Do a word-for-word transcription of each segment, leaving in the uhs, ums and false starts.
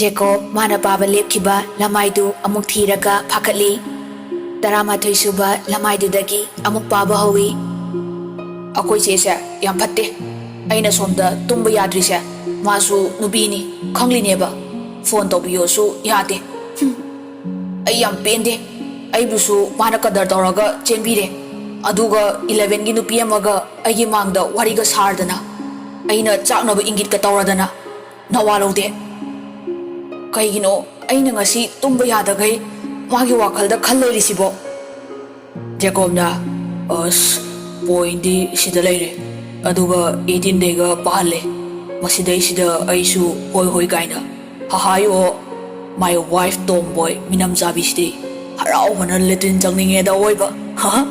ꯖꯦꯀꯣꯕ ꯃꯥꯅ ꯄꯥꯕ ꯂꯦꯞꯈꯤꯕ ꯂꯃꯥꯏꯗꯨ ꯑꯃꯨꯛ ꯊꯤꯔꯒ ꯐꯥꯀꯠꯂꯤ꯫ ꯇꯔꯥꯃꯥꯊꯣꯏ ꯁꯨꯕ ꯂꯃꯥꯏꯗꯨꯗꯒꯤ ꯑꯃꯨꯛ ꯄꯥꯕ ꯍꯧꯏ꯫ ꯑꯩꯈꯣꯏ ꯆꯦꯁꯦ ꯌꯥꯝ ꯐꯠꯇꯦ꯫ ꯑꯩꯅ ꯁꯣꯝꯗ ꯇꯨꯝꯕ ꯌꯥꯗ꯭ꯔꯤꯁꯦ ꯃꯥꯁꯨ ꯅꯨꯄꯤꯅꯤ ꯈꯪꯂꯤꯅꯦꯕ꯫ ꯐꯣꯟ ꯇꯧꯕꯤꯌꯣꯁꯨ ꯌꯥꯗꯦ꯫ ꯍꯨꯝ, ꯑꯩ ꯌꯥꯝ ꯄꯦꯟꯗꯦ꯫ ꯑꯩꯕꯨꯁꯨ ꯃꯥꯅ ꯀꯗꯔ ꯇꯧꯔꯒ ꯆꯦꯟꯕꯤꯔꯦ꯫ ꯑꯗꯨꯒ ꯏꯂꯚꯦꯟꯒꯤ ꯅꯨꯄꯤ ꯑꯃꯒ ꯑꯩꯒꯤ ꯃꯥꯡꯗ ꯋꯥꯔꯤꯒ ꯁꯥꯔꯗꯅ, ꯑꯩꯅ ꯆꯥꯛꯅꯕ ꯏꯪꯒꯤꯠꯀ ꯇꯧꯔꯗꯅ ꯅꯋꯥ ꯂꯧꯗꯦ꯫ ꯀꯩꯒꯤꯅꯣ ꯑꯩꯅ ꯉꯁꯤ ꯇꯨꯝꯕ ꯌꯥꯗꯈꯩ ꯃꯥꯒꯤ ꯋꯥꯈꯜꯗ ꯈꯜ ꯂꯩꯔꯤꯁꯤꯕꯣ? ꯖꯦꯀꯣꯕꯅ, "ꯑꯁ, ꯄꯣꯏꯟꯗꯤ ꯁꯤꯗ ꯂꯩꯔꯦ, ꯑꯗꯨꯒ ꯑꯩꯠꯇꯤꯟꯗꯩꯒ ꯄꯥꯍꯜꯂꯦ꯫ ꯃꯁꯤꯗꯩꯁꯤꯗ ꯑꯩꯁꯨ ꯍꯣꯏ ꯍꯣꯏ ꯀꯥꯏꯅ꯫ ꯍꯍꯥꯏ ꯑꯣ, my wife tomboy ꯃꯤꯅꯝ ꯆꯥꯕꯤꯁꯤꯗꯤ ꯍꯔꯥꯎꯕꯅ ꯂꯦꯇ꯭ꯔꯤꯟ ꯆꯪꯅꯤꯡꯉꯦꯗ ꯑꯣꯏꯕ꯫ ꯍꯍ!"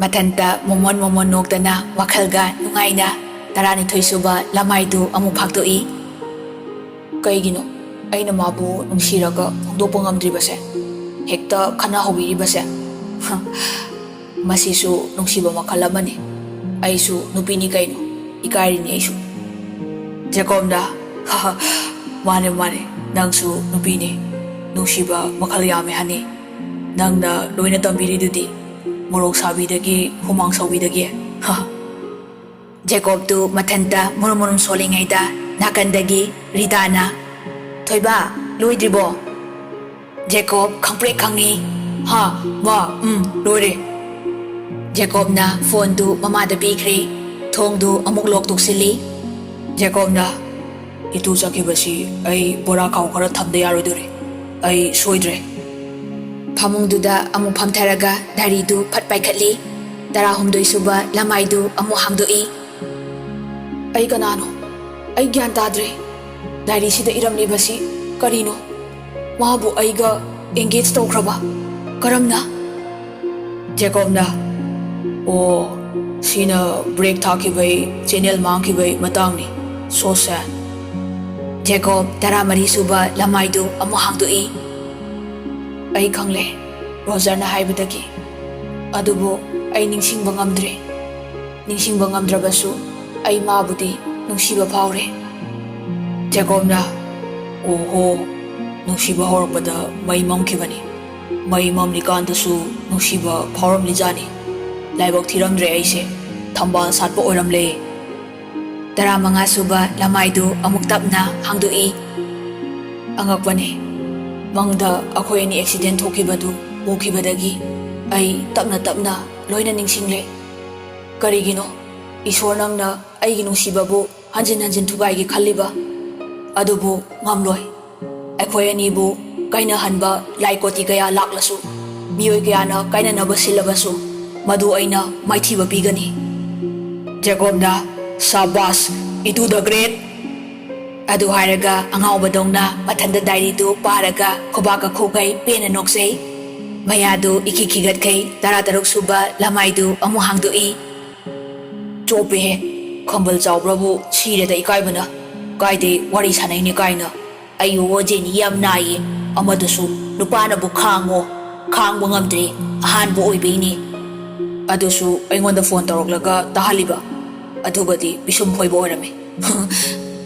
ꯃꯊꯟꯇ ꯃꯣꯃꯣꯟ ꯃꯣꯃꯣꯟ ꯅꯣꯛꯇꯅ ꯋꯥꯈꯜꯒ ꯅꯨꯡꯉꯥꯏꯅ ꯇꯔꯥꯅꯤꯊꯣꯏ ꯁꯨꯕ ꯂꯃꯥꯏꯗꯨ ꯑꯃꯨꯛ ꯐꯥꯛꯇꯣꯛꯏ꯫ ꯀꯩꯒꯤꯅꯣ ꯑꯩꯅ ꯃꯥꯕꯨ ꯅꯨꯡꯁꯤꯔꯒ ꯐꯣꯡꯗꯣꯛꯄ ꯉꯝꯗ꯭ꯔꯤꯕꯁꯦ? ꯍꯦꯛꯇ ꯈꯠꯅ ꯍꯧꯕꯤꯔꯤꯕꯁꯦ? ꯃꯁꯤꯁꯨ ꯅꯨꯡꯁꯤꯕ ꯃꯈꯜ ꯑꯃꯅꯤ꯫ ꯑꯩꯁꯨ ꯅꯨꯄꯤꯅꯤ ꯀꯩꯅꯣ, ꯏꯀꯥꯏꯔꯤꯅꯤ ꯑꯩꯁꯨ꯫ ꯖꯦꯀꯣꯕꯅ, "ꯃꯥꯅꯦ, ꯃꯥꯅꯦ, ꯅꯪꯁꯨ ꯅꯨꯄꯤꯅꯤ꯫ ꯅꯨꯡꯁꯤꯕ ꯃꯈꯜ ꯌꯥꯝꯃꯦ ꯍꯅꯤ꯫ ꯅꯪꯅ ꯂꯣꯏꯅ ꯇꯝꯕꯤꯔꯤꯗꯨꯗꯤ, ꯃꯣꯔꯣꯛ ꯁꯥꯕꯤꯗꯒꯤ ꯍꯨꯃꯥꯡ ꯁꯧꯕꯤꯗꯒꯤ꯫" ꯖꯦꯀꯣꯕꯇꯨ ꯃꯊꯟꯇ ꯃꯨꯔꯨꯝ ꯃꯨꯔꯨꯝ ꯁꯣꯜꯂꯤꯉꯩꯗ ꯅꯥꯀꯟꯗꯒꯤ ꯔꯤꯇꯥꯅ, "ꯊꯣꯏꯕ, ꯂꯣꯏꯗ꯭ꯔꯤꯕꯣ?" ꯖꯦꯀꯣꯕ ꯈꯪꯄ꯭ꯔꯦꯛ ꯈꯪꯉꯤ꯫ "ꯍꯥ, ꯃꯥ, ꯎꯝ, ꯂꯣꯏꯔꯦ꯫" ꯖꯦꯀꯣꯕꯅ ꯐꯣꯟꯗꯨ ꯃꯃꯥꯗ ꯄꯤꯈ꯭ꯔꯦ꯫ ꯊꯣꯡꯗꯨ ꯑꯃꯨꯛ ꯂꯣꯛ ꯇꯧꯁꯤꯜꯂꯤ꯫ ꯖꯦꯀꯣꯕꯅ, "ꯏꯇꯨ ꯆꯠꯈꯤꯕꯁꯤ ꯑꯩ ꯕꯣꯔꯥ ꯈꯥꯎ ꯈꯔ ꯊꯝꯗ ꯌꯥꯔꯣꯏꯗꯣꯔꯤ꯫ ꯑꯩ ꯁꯣꯏꯗ꯭ꯔꯦ꯫" ꯐꯃꯨꯡꯗꯨꯗ ꯑꯃꯨꯛ ꯐꯝꯊꯔꯒ ꯗꯥꯏꯔꯤꯗꯨ ꯐꯠ ꯄꯥꯏꯈꯠꯂꯤ꯫ ꯇꯔꯥꯍꯨꯝꯗꯣꯏ ꯁꯨꯕ ꯂꯃꯥꯏꯗꯨ ꯑꯃꯨꯛ ꯍꯥꯡꯗꯣꯛꯏ꯫ "ꯑꯩ ꯀꯅꯥꯅꯣ? ꯑꯩ ꯒ꯭ꯌꯥꯟ ꯇꯥꯗ꯭ꯔꯦ꯫ ꯗꯥꯏꯔꯤꯁꯤꯗ ꯏꯔꯝꯂꯤꯕꯁꯤ ꯀꯔꯤꯅꯣ? ꯃꯥꯕꯨ ꯑꯩꯒ engage ꯇꯧꯈ꯭ꯔꯕ? ꯀꯔꯝꯅ?" ꯖꯦꯀꯣꯕꯅ, "ꯑꯣ, ꯁꯤꯅ break ꯊꯥꯈꯤꯕꯩ channel ꯃꯥꯡꯈꯤꯕꯩ ꯃꯇꯥꯡꯅꯤ꯫ So sad." ꯖꯦꯀꯣꯕ ꯇꯔꯥꯃꯔꯤ ꯁꯨꯕ ꯂꯃꯥꯏꯗꯨ ꯑꯃꯨꯛ ꯍꯥꯡꯗꯣꯛꯏ꯫ "ꯑꯩ ꯈꯪꯂꯦ, ꯔꯣꯖꯔꯅ ꯍꯥꯏꯕꯗꯒꯤ꯫ ꯑꯗꯨꯕꯨ ꯑꯩ ꯅꯤꯡꯁꯤꯡꯕ ꯉꯝꯗ꯭ꯔꯦ꯫ ꯅꯤꯡꯁꯤꯡꯕ ꯉꯝꯗ꯭ꯔꯕꯁꯨ ꯑꯩ ꯃꯥꯕꯨꯗꯤ ꯅꯨꯡꯁꯤꯕ ꯐꯥꯎꯔꯦ꯫" ꯖꯦꯀꯣꯕꯅ, ꯑꯣꯍꯣ, ꯅꯨꯡꯁꯤꯕ ꯍꯧꯔꯛꯄꯗ ꯃꯩ ꯃꯝꯈꯤꯕꯅꯤ꯫ ꯃꯩ ꯃꯝꯂꯤꯀꯥꯟꯗꯁꯨ ꯅꯨꯡꯁꯤꯕ ꯐꯥꯎꯔꯝꯂꯤꯖꯥꯠꯅꯤ꯫ ꯂꯥꯏꯕꯛ ꯊꯤꯔꯝꯗ꯭ꯔꯦ ꯑꯩꯁꯦ, ꯊꯝꯕꯥꯜ ꯁꯥꯠꯄ ꯑꯣꯏꯔꯝꯂꯦ꯫ ꯇꯔꯥꯃꯉꯥ ꯁꯨꯕ ꯂꯃꯥꯏꯗꯨ ꯑꯃꯨꯛ ꯇꯞꯅ ꯍꯥꯡꯗꯣꯛꯏ꯫ ꯑꯉꯛꯄꯅꯤ, ꯃꯪꯗ ꯑꯩꯈꯣꯏ ꯑꯅꯤ ꯑꯦꯛꯁꯤꯗꯦꯟ ꯊꯣꯛꯈꯤꯕꯗꯨ ꯎꯈꯤꯕꯗꯒꯤ ꯑꯩ ꯇꯞꯅ ꯇꯞꯅ ꯂꯣꯏꯅ ꯅꯤꯡꯁꯤꯡꯂꯦ꯫ ꯀꯔꯤꯒꯤꯅꯣ ꯏꯁꯣꯔ ꯅꯪꯅ ꯑꯩꯒꯤ ꯅꯨꯡꯁꯤꯕꯕꯨ ꯍꯟꯖꯤꯟ ꯍꯟꯖꯤꯟ ꯊꯨꯒꯥꯏꯒꯦ ꯈꯜꯂꯤꯕ? ꯑꯗꯨꯕꯨ ꯉꯝꯂꯣꯏ꯫ ꯑꯩꯈꯣꯏ ꯑꯅꯤꯕꯨ ꯀꯥꯏꯅꯍꯟꯕ ꯂꯥꯏ ꯀꯣꯇꯤ ꯀꯌꯥ ꯂꯥꯛꯂꯁꯨ, ꯃꯤꯑꯣꯏ ꯀꯌꯥꯅ ꯀꯥꯏꯅꯅꯕ ꯁꯤꯜꯂꯕꯁꯨ, ꯃꯗꯨ ꯑꯩꯅ ꯃꯥꯏꯊꯤꯕ ꯄꯤꯒꯅꯤ꯫ ꯖꯦꯀꯣꯕꯅ, "ꯁꯥꯕꯥꯁ, ꯏꯇꯨ the great!" ꯑꯗꯨ ꯍꯥꯏꯔꯒ ꯑꯉꯥꯎꯕꯗꯧꯅ ꯃꯊꯟꯇ ꯗꯥꯏꯔꯤꯗꯨ ꯄꯥꯔꯒ ꯈꯨꯕꯥꯛꯀ ꯈꯨꯈꯩ ꯄꯦꯟꯅ ꯅꯣꯛꯆꯩ꯫ ꯃꯌꯥꯗꯨ ꯏꯈꯤ ꯈꯤꯒꯠꯈꯩ ꯇꯔꯥꯇꯔꯨꯛ ꯁꯨꯕ ꯂꯃꯥꯏꯗꯨ ꯑꯃꯨꯛ ꯍꯥꯡꯗꯣꯛꯏ꯫ "ꯆꯣꯞꯄꯦꯍꯦ, ꯈꯝꯕꯜ ꯆꯥꯎꯕ꯭ꯔꯕꯨ ꯁꯤꯔꯦꯗ ꯏꯀꯥꯏꯕꯅ꯫ ꯀꯥꯏꯗꯩ ꯋꯥꯔꯤ ꯁꯥꯟꯅꯩꯅꯦ ꯀꯥꯏꯅ꯫ ꯑꯩ ꯋꯥꯖꯦꯅꯤ ꯌꯥꯝ ꯅꯥꯏꯌꯦ꯫ ꯑꯃꯗꯨꯁꯨ ꯅꯨꯄꯥꯅꯕꯨ ꯈꯥꯡꯉꯣ, ꯈꯥꯡꯕ ꯉꯝꯗ꯭ꯔꯦ, ꯑꯍꯥꯟꯕ ꯑꯣꯏꯕꯩꯅꯦ꯫ ꯑꯗꯨꯁꯨ ꯑꯩꯉꯣꯟꯗ ꯐꯣꯟ ꯇꯧꯔꯛꯂꯒ ꯇꯥꯍꯜꯂꯤꯕ꯫ ꯑꯗꯨꯒꯗꯤ ꯄꯤꯁꯨꯝ ꯐꯣꯏꯕ ꯑꯣꯏꯔꯝꯃꯦ꯫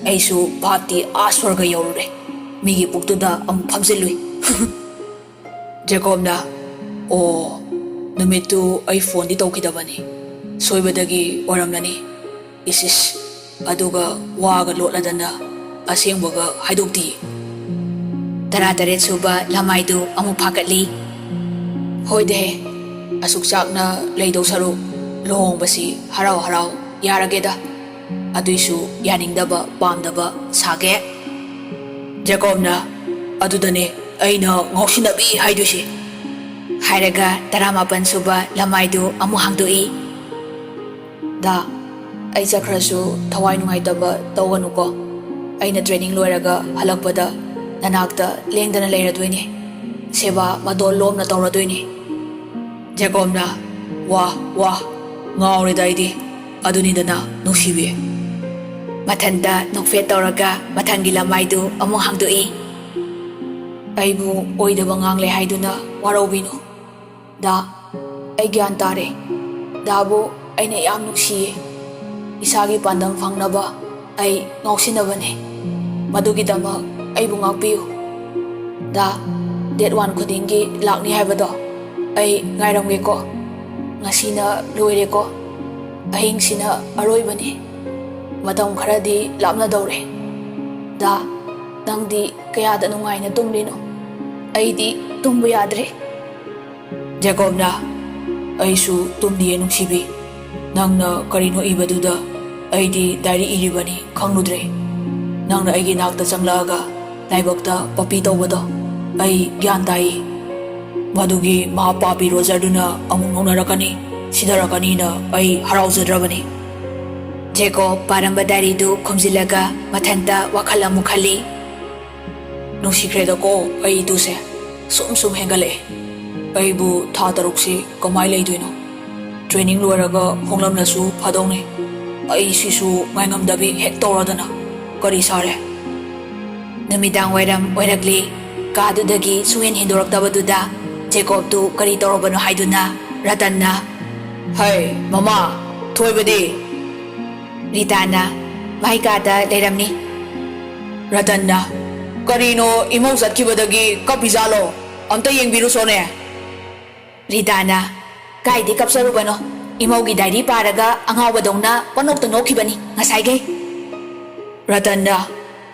ꯑꯩꯁꯨ ꯚꯥꯞꯇꯤ ꯑꯥ ꯁ꯭ꯋꯔꯒ ꯌꯧꯔꯨꯔꯦ꯫ ꯃꯤꯒꯤ ꯄꯨꯛꯇꯨꯗ ꯑꯃꯨꯛ ꯐꯝꯖꯤꯜꯂꯨꯏ꯫" ꯖꯦꯀꯣꯕꯅ, "ꯑꯣ, ꯅꯨꯃꯤꯠꯇꯨ ꯑꯩ ꯐꯣꯟꯗꯤ ꯇꯧꯈꯤꯗꯕꯅꯤ꯫ ꯁꯣꯏꯕꯗꯒꯤ ꯑꯣꯏꯔꯝꯂꯅꯤ꯫ ꯏꯁ ꯏꯁ, ꯑꯗꯨꯒ ꯋꯥꯒ ꯂꯣꯠꯂꯗꯅ ꯑꯁꯦꯡꯕꯒ ꯍꯥꯏꯗꯣꯛꯇꯦ꯫" ꯇꯔꯥꯇꯔꯦꯠ ꯁꯨꯕ ꯂꯃꯥꯏꯗꯨ ꯑꯃꯨꯛ ꯐꯥꯒꯠꯂꯤ꯫ "ꯍꯣꯏꯗꯦ, ꯑꯁꯨꯛ ꯆꯥꯛꯅ ꯂꯩꯗꯧ ꯁꯔꯨꯛ ꯂꯨꯍꯣꯡꯕꯁꯤ ꯍꯔꯥꯎ ꯍꯔꯥꯎ ꯌꯥꯔꯒꯦꯗ꯫ ꯑꯗꯨꯏꯁꯨ ꯌꯥꯅꯤꯡꯗꯕ ꯄꯥꯝꯗꯕ ꯁꯥꯒꯦ꯫" ꯖꯦꯀꯣꯕꯅ, "ꯑꯗꯨꯗꯅꯦ ꯑꯩꯅ ꯉꯥꯎꯁꯤꯟꯅꯕꯤ ꯍꯥꯏꯗꯣꯏꯁꯦ꯫" ꯍꯥꯏꯔꯒ ꯇꯔꯥꯃꯥꯄꯟ ꯁꯨꯕ ꯂꯃꯥꯏꯗꯨ ꯑꯃꯨꯛ ꯍꯥꯡꯗꯣꯛꯏ꯫ "ꯗꯥ, ꯑꯩ ꯆꯠꯈ꯭ꯔꯁꯨ ꯊꯋꯥꯏ ꯅꯨꯡꯉꯥꯏꯇꯕ ꯇꯧꯒꯅꯨꯀꯣ꯫ ꯑꯩꯅ ꯇ꯭ꯔꯦꯅꯤꯡ ꯂꯣꯏꯔꯒ ꯍꯜꯂꯛꯄꯗ ꯅꯅꯥꯛꯇ ꯂꯦꯡꯗꯅ ꯂꯩꯔꯗꯣꯏꯅꯦ꯫ ꯁꯦꯕꯥ ꯃꯇꯣꯜ ꯂꯣꯝꯅ ꯇꯧꯔꯗꯣꯏꯅꯦ꯫" ꯖꯦꯀꯣꯕꯅ, "ꯋꯥ, ꯋꯥ, ꯉꯥꯎꯔꯦꯗ ꯑꯩꯗꯤ꯫ ꯑꯗꯨꯅꯤꯗꯅ ꯅꯨꯡꯁꯤꯕꯤ꯫" ꯃꯊꯟꯇ ꯅꯣꯛꯐꯦꯠ ꯇꯧꯔꯒ ꯃꯊꯪꯒꯤ ꯂꯃꯥꯏꯗꯨ ꯑꯃꯨꯛ ꯍꯥꯡꯗꯣꯛꯏ꯫ "ꯑꯩꯕꯨ ꯑꯣꯏꯗꯕ ꯉꯥꯡꯂꯦ ꯍꯥꯏꯗꯨꯅ ꯋꯥꯔꯧꯕꯤꯅꯨ꯫ ꯗꯥ, ꯑꯩ ꯒ꯭ꯌꯥꯟ ꯇꯥꯔꯦ꯫ ꯗꯥꯕꯨ ꯑꯩꯅ ꯌꯥꯝ ꯅꯨꯡꯁꯤꯌꯦ꯫ ꯏꯁꯥꯒꯤ ꯄꯥꯟꯗꯝ ꯐꯪꯅꯕ ꯑꯩ ꯉꯥꯎꯁꯤꯟꯅꯕꯅꯦ꯫ ꯃꯗꯨꯒꯤꯗꯃꯛ ꯑꯩꯕꯨ ꯉꯥꯛꯄꯤꯌꯨ꯫ ꯗꯥ, ꯗꯦꯠ ꯋꯥꯟ ꯈꯨꯗꯤꯡꯒꯤ ꯂꯥꯛꯅꯤ ꯍꯥꯏꯕꯗꯣ ꯑꯩ ꯉꯥꯏꯔꯝꯒꯦꯀꯣ꯫ ꯉꯁꯤꯅ ꯂꯣꯏꯔꯦꯀꯣ꯫ ꯑꯍꯤꯡꯁꯤꯅ ꯑꯔꯣꯏꯕꯅꯤ꯫ ꯃꯇꯝ ꯈꯔꯗꯤ ꯂꯥꯞꯅꯗꯧꯔꯦ꯫ ꯗꯥ, ꯅꯪꯗꯤ ꯀꯌꯥꯗ ꯅꯨꯡꯉꯥꯏꯅ ꯇꯨꯝꯂꯤꯅꯣ? ꯑꯩꯗꯤ ꯇꯨꯝꯕ ꯌꯥꯗ꯭ꯔꯦ꯫ ꯖꯦꯀꯣꯕꯅ, "ꯑꯩꯁꯨ ꯇꯨꯝꯗꯤꯌꯦ ꯅꯨꯡꯁꯤꯕꯤ꯫ ꯅꯪꯅ ꯀꯔꯤꯅꯣ ꯏꯕꯗꯨꯗ ꯑꯩꯗꯤ ꯗꯥꯏꯔꯤ ꯏꯔꯤꯕꯅꯤ ꯈꯪꯂꯨꯗ꯭ꯔꯦ꯫ ꯅꯪꯅ ꯑꯩꯒꯤ ꯅꯥꯛꯇ ꯆꯪꯂꯛꯑꯒ ꯂꯥꯏꯕꯛꯇ ꯄꯞꯄꯤ ꯇꯧꯕꯗꯣ ꯑꯩ ꯒ꯭ꯌꯥꯟ ꯇꯥꯏ꯫ ꯃꯗꯨꯒꯤ ꯃꯍꯥ ꯄꯥꯄꯤ ꯔꯣꯖꯔꯗꯨꯅ ꯑꯃꯨꯛ ꯅꯣꯛꯅꯔꯛꯀꯅꯤ, ꯁꯤꯊꯔꯛꯀꯅꯤꯅ ꯑꯩ ꯍꯔꯥꯎꯖꯗ꯭ꯔꯕꯅꯤ꯫" ꯖꯦꯀꯣꯕ ꯄꯥꯔꯝꯕ ꯗꯥꯏꯔꯤꯗꯨ ꯈꯨꯝꯖꯤꯜꯂꯒ ꯃꯊꯟꯇ ꯋꯥꯈꯜ ꯑꯃꯨꯛ ꯈꯜꯂꯤ꯫ "ꯅꯨꯡꯁꯤꯈ꯭ꯔꯦꯗꯀꯣ ꯑꯩ ꯏꯇꯨꯁꯦ꯫ ꯁꯨꯝ ꯁꯨꯝ ꯍꯦꯟꯒꯠꯂꯛꯑꯦ꯫ ꯑꯩꯕꯨ ꯊꯥ ꯇꯔꯨꯛꯁꯤ ꯀꯃꯥꯏ ꯂꯩꯗꯣꯏꯅꯣ? ꯇ꯭ꯔꯦꯅꯤꯡ ꯂꯣꯏꯔꯒ ꯍꯣꯡꯂꯝꯂꯁꯨ ꯐꯗꯧꯅꯤ꯫ ꯑꯩ ꯁꯤꯁꯨ ꯉꯥꯏꯉꯝꯗꯕꯤ ꯍꯦꯛ ꯇꯧꯔꯗꯅ ꯀꯔꯤ ꯁꯥꯔꯦ?" ꯅꯨꯃꯤꯗꯥꯡ ꯋꯥꯏꯔꯝ ꯑꯣꯏꯔꯛꯂꯤ꯫ ꯀꯥꯗꯨꯗꯒꯤ ꯁꯨꯡꯍꯦꯟ ꯍꯦꯟꯗꯣꯔꯛꯇꯕꯗꯨꯗ ꯖꯦꯀꯣꯕꯇꯨ ꯀꯔꯤ ꯇꯧꯔꯕꯅꯣ ꯍꯥꯏꯗꯨꯅ ꯔꯇꯟꯅ, "ꯍꯩ, ꯃꯃꯥ, ꯊꯣꯏꯕꯗꯤ?" ꯔꯤꯇꯥꯅ, "ꯃꯥꯏ ꯀꯥꯗ ꯂꯩꯔꯝꯅꯤ꯫" ꯔꯇꯟꯅ, "ꯀꯔꯤꯅꯣ, ꯏꯃꯧ ꯆꯠꯈꯤꯕꯗꯒꯤ ꯀꯞꯄꯤꯖꯥꯠꯂꯣ? ꯑꯝꯇ ꯌꯦꯡꯕꯤꯔꯨꯁꯣꯅꯦ꯫" ꯔꯤꯇꯥꯅ, "ꯀꯥꯏꯗꯩ ꯀꯞꯆꯔꯨꯕꯅꯣ? ꯏꯃꯧꯒꯤ ꯗꯥꯏꯔꯤ ꯄꯥꯔꯒ ꯑꯉꯥꯎꯕꯗꯧꯅ ꯄꯪꯅꯣꯛꯇ ꯅꯣꯛꯈꯤꯕꯅꯤ ꯉꯁꯥꯏꯈꯩ꯫" ꯔꯇꯟꯅ,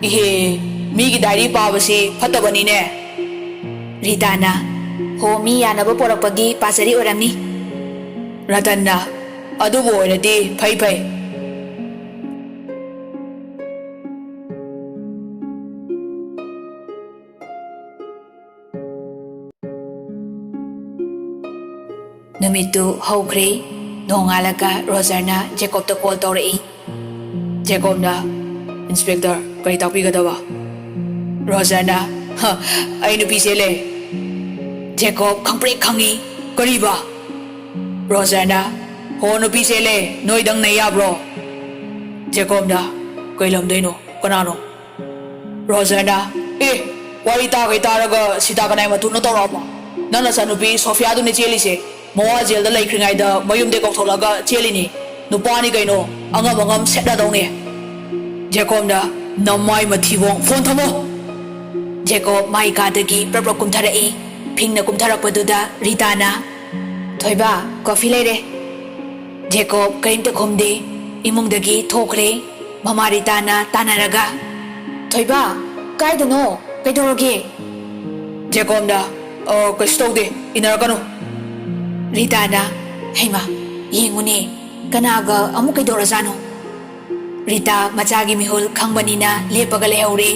"ꯏꯍꯦ, ꯃꯤꯒꯤ ꯗꯥꯏꯔꯤ ꯄꯥꯕꯁꯤ ꯐꯠꯇꯕꯅꯤꯅꯦ꯫" ꯔꯤꯇꯥꯅ, "ꯍꯣ, ꯃꯤ ꯌꯥꯅꯕ ꯄꯣꯔꯛꯄꯒꯤ ꯄꯥꯖꯔꯤ ꯑꯣꯏꯔꯝꯅꯤ꯫" ꯔꯇꯟꯅ, "ꯑꯗꯨꯕꯨ ꯑꯣꯏꯔꯗꯤ ꯐꯩ ꯐꯩ꯫" ꯅꯨꯃꯤꯠꯇꯨ ꯍꯧꯈ꯭ꯔꯦ꯫ ꯅꯣꯡꯉꯥꯜꯂꯒ ꯔꯣꯖꯔꯅ ꯖꯦꯀꯣꯕꯇ ꯀꯣꯜ ꯇꯧꯔꯛꯏ꯫ ꯖꯦꯀꯣꯕꯅ, "ꯏꯟꯁꯄꯦꯛꯇꯔ, ꯀꯔꯤ ꯇꯥꯛꯄꯤꯒꯗꯕ?" ꯔꯣꯖꯔꯅ, "ꯍ, ꯑꯩ ꯅꯨꯄꯤ ꯆꯦꯜꯂꯦ꯫" ꯖꯦꯀꯣꯕ ꯈꯪꯄ꯭ꯔꯦꯛ ꯈꯪꯉꯤ꯫ "ꯀꯔꯤꯕ?" ꯔꯣꯖꯔꯅ, "ꯍꯣ, ꯅꯨꯄꯤ ꯆꯦꯜꯂꯦ, ꯅꯣꯏꯗꯪ ꯅꯩ ꯌꯥꯕ꯭ꯔꯣ?" ꯖꯦꯀꯣꯕꯅ, "ꯀꯩ ꯂꯝꯗꯩꯅꯣ? ꯀꯅꯥꯅꯣ?" ꯔꯣꯖꯔꯅ, "ꯑꯦ, ꯋꯥꯔꯤ ꯇꯥꯈꯩ ꯇꯥꯔꯒ ꯁꯤꯇꯥ ꯀꯅꯥꯏ ꯃꯇꯨꯅꯣ ꯇꯧꯔꯛꯑꯕ? ꯅꯪ ꯅꯆꯥꯅꯨꯄꯤ ꯁꯣꯐꯤꯌꯥꯗꯨꯅꯦ ꯆꯦꯜꯂꯤꯁꯦ꯫ ꯃꯋꯥ ꯖꯦꯜꯗ ꯂꯩꯈ꯭ꯔꯤꯉꯩꯗ ꯃꯌꯨꯝꯗꯩ ꯀꯧꯊꯣꯛꯂꯒ ꯆꯦꯜꯂꯤꯅꯤ꯫ ꯅꯨꯄꯥꯅꯤ ꯀꯩꯅꯣ, ꯑꯉꯝ ꯑꯉꯝ ꯁꯦꯠꯅꯗꯧꯅꯤ꯫" ꯖꯦꯀꯣꯕꯅ, "ꯅꯃꯥꯏ ꯃꯊꯤꯕꯣꯡ, ꯐꯣꯟ ꯊꯝꯃꯣ!" ꯖꯦꯀꯣꯕ ꯃꯥꯏ ꯀꯥꯗꯒꯤ ꯄ꯭ꯔꯞ ꯄ꯭ꯔꯞ ꯀꯨꯝꯊꯔꯛꯏ꯫ ꯐꯤꯡꯅ ꯀꯨꯝꯊꯔꯛꯄꯗꯨꯗ ꯔꯤꯇꯥꯅ, "ꯊꯣꯏꯕ, ꯀꯣꯐꯤ ꯂꯩꯔꯦ꯫" ꯖꯦꯀꯣꯕ ꯀꯔꯤꯝꯇ ꯈꯨꯝꯗꯦ꯫ ꯏꯃꯨꯡꯗꯒꯤ ꯊꯣꯛꯈ꯭ꯔꯦ꯫ ꯃꯃꯥ ꯔꯤꯇꯥꯅ ꯇꯥꯟꯅꯔꯒ, "ꯊꯣꯏꯕ, ꯀꯥꯏꯗꯅꯣ? ꯀꯩꯗꯧꯔꯒꯦ?" ꯖꯦꯀꯣꯕꯅ, "ꯑ, ꯀꯩꯁꯨ ꯇꯧꯗꯦ, ꯏꯟꯅꯔꯛꯀꯅꯨ꯫" ꯔꯤꯇꯥꯅ, "ꯍꯩꯃꯥ, ꯌꯦꯡꯉꯨꯅꯦ, ꯀꯅꯥꯒ ꯑꯃꯨꯛ ꯀꯩꯗꯧꯔꯖꯥꯠꯅꯣ?" ꯔꯤꯇꯥ ꯃꯆꯥꯒꯤ ꯃꯤꯍꯨꯜ ꯈꯪꯕꯅꯤꯅ ꯂꯦꯞꯄꯒ ꯂꯩꯍꯧꯔꯦ꯫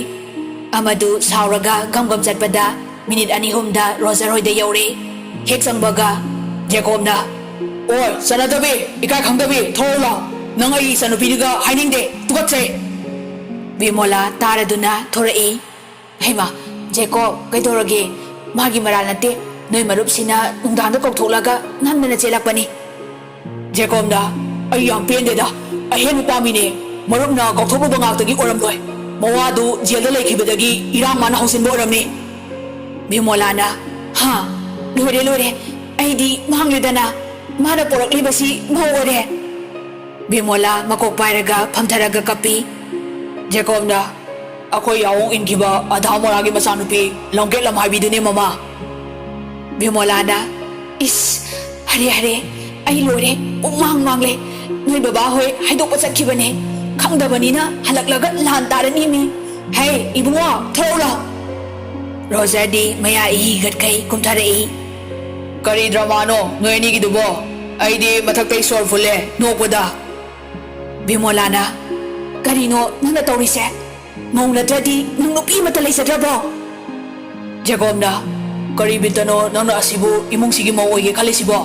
ꯑꯃꯗꯨ ꯁꯥꯎꯔꯒ ꯒꯝ ꯒꯝ ꯆꯠꯄꯗ ꯃꯤꯅꯤꯠ ꯑꯅꯤ ꯑꯍꯨꯝꯗ ꯔꯣꯖꯔ ꯍꯣꯏꯗ ꯌꯧꯔꯦ꯫ ꯍꯦꯛ ꯆꯪꯕꯒ ꯖꯦꯀꯣꯕꯅ, "ꯑꯣꯏ, ꯆꯠꯅꯗꯕꯤ, ꯏꯀꯥꯏ ꯈꯪꯗꯕꯤ, ꯊꯣꯛꯂꯛꯎ ꯂꯥꯎ꯫ ꯅꯪ ꯑꯩ ꯏꯆꯟꯅꯨꯄꯤꯗꯨꯒ ꯍꯥꯏꯅꯤꯡꯗꯦ, ꯇꯨꯀꯠꯆꯩ꯫" ꯕꯤꯃꯣꯂꯥ ꯇꯥꯔꯗꯨꯅ ꯊꯣꯔꯛꯏ꯫ "ꯍꯩꯃꯥ, ꯖꯦꯀꯣꯕ, ꯀꯩꯗꯧꯔꯒꯦ? ꯃꯥꯒꯤ ꯃꯔꯥꯜ ꯅꯠꯇꯦ꯫ ꯅꯣꯏ ꯃꯔꯨꯞꯁꯤꯅ ꯅꯨꯡꯗꯥꯡꯗ ꯀꯧꯊꯣꯛꯂꯒ ꯅꯝꯗꯅ ꯆꯦꯜꯂꯛꯄꯅꯤ꯫" ꯖꯦꯀꯣꯕꯅ, "ꯑꯩ ꯌꯥꯝ ꯄꯦꯟꯗꯦꯗ꯫ ꯑꯍꯦꯟꯕ ꯄꯥꯝꯃꯤꯅꯦ꯫ ꯃꯔꯨꯞꯅ ꯀꯧꯊꯣꯛꯂꯨꯕ ꯉꯥꯛꯇꯒꯤ ꯑꯣꯏꯔꯝꯂꯣꯏ꯫ ꯃꯋꯥꯗꯨ ꯖꯦꯜꯗ ꯂꯩꯈꯤꯕꯗꯒꯤ ꯏꯔꯥꯡ ꯃꯥꯅ ꯍꯧꯖꯤꯟꯕ ꯑꯣꯏꯔꯝꯅꯤ꯫" ꯕꯤꯃꯣꯂꯥꯅ, "ꯍꯥ? ꯂꯣꯏꯔꯦ, ꯂꯣꯏꯔꯦ꯫ ꯑꯩꯗꯤ ꯃꯥꯡꯂꯦꯗꯅ꯫ ꯃꯥꯅ ꯄꯣꯔꯛꯂꯤꯕꯁꯤ ꯃꯧ ꯑꯣꯏꯔꯦ꯫" ꯕꯤꯃꯣꯂꯥ ꯃꯀꯣꯛ ꯄꯥꯏꯔꯒ ꯐꯝꯊꯔꯒ ꯀꯞꯄꯤ꯫ ꯖꯦꯀꯣꯕꯅ, "ꯑꯩꯈꯣꯏ ꯌꯥꯑꯣꯡ ꯏꯟꯈꯤꯕ ꯑꯙꯥ ꯃꯣꯔꯥꯒꯤ ꯃꯆꯥꯅꯨꯄꯤ ꯂꯝꯀꯦꯠ ꯂꯝꯍꯥꯏꯕꯤꯗꯨꯅꯦ, ꯃꯃꯥ꯫" ꯕꯤꯃꯣꯂꯥꯅ, "ꯏꯁ, ꯍꯔꯦ, ꯍꯔꯦ, ꯑꯩ ꯂꯣꯏꯔꯦ, ꯄꯨꯡꯃꯥꯡ ꯃꯥꯡꯂꯦ꯫ ꯅꯣꯏ ꯕꯕꯥ ꯍꯣꯏ ꯍꯥꯏꯗꯣꯛꯄ ꯆꯠꯈꯤꯕꯅꯦ꯫ ꯈꯪꯗꯕꯅꯤꯅ ꯍꯜꯂꯛꯂꯒ ꯂꯥꯟ ꯇꯥꯔꯅꯤ ꯃꯤ꯫ ꯍꯦ, ꯏꯕꯨꯡꯉꯣ, ꯊꯣꯔꯛꯎ ꯂꯥꯎ꯫" ꯔꯣꯖꯔꯗꯤ ꯃꯌꯥ ꯏꯍꯤꯒꯠꯈꯩ ꯀꯨꯝꯊꯔꯛꯏ꯫ "ꯀꯔꯤ ꯗ꯭ꯔꯃꯥꯅꯣ ꯅꯣꯏ ꯑꯅꯤꯒꯤꯗꯨꯕꯣ? ꯑꯩꯗꯤ ꯃꯊꯛꯇꯩ ꯁꯣꯔ ꯐꯨꯜꯂꯦ ꯅꯣꯛꯄꯗ꯫" ꯕꯤꯃꯣꯂꯥꯅ, "ꯀꯔꯤꯅꯣ ꯅꯪꯅ ꯇꯧꯔꯤꯁꯦ? ꯃꯧ ꯅꯠꯇ꯭ꯔꯗꯤ ꯅꯪ ꯅꯨꯄꯤ ꯑꯃꯠꯇ ꯂꯩꯖꯗ꯭ꯔꯕꯣ?" ꯖꯦꯀꯣꯕꯅ, "ꯀꯔꯤ ꯕꯤꯠꯇꯅꯣ ꯅꯪꯅ ꯑꯁꯤꯕꯨ ꯏꯃꯨꯡꯁꯤꯒꯤ ꯃꯧ ꯑꯣꯏꯒꯦ ꯈꯜꯂꯤꯁꯤꯕꯣ?"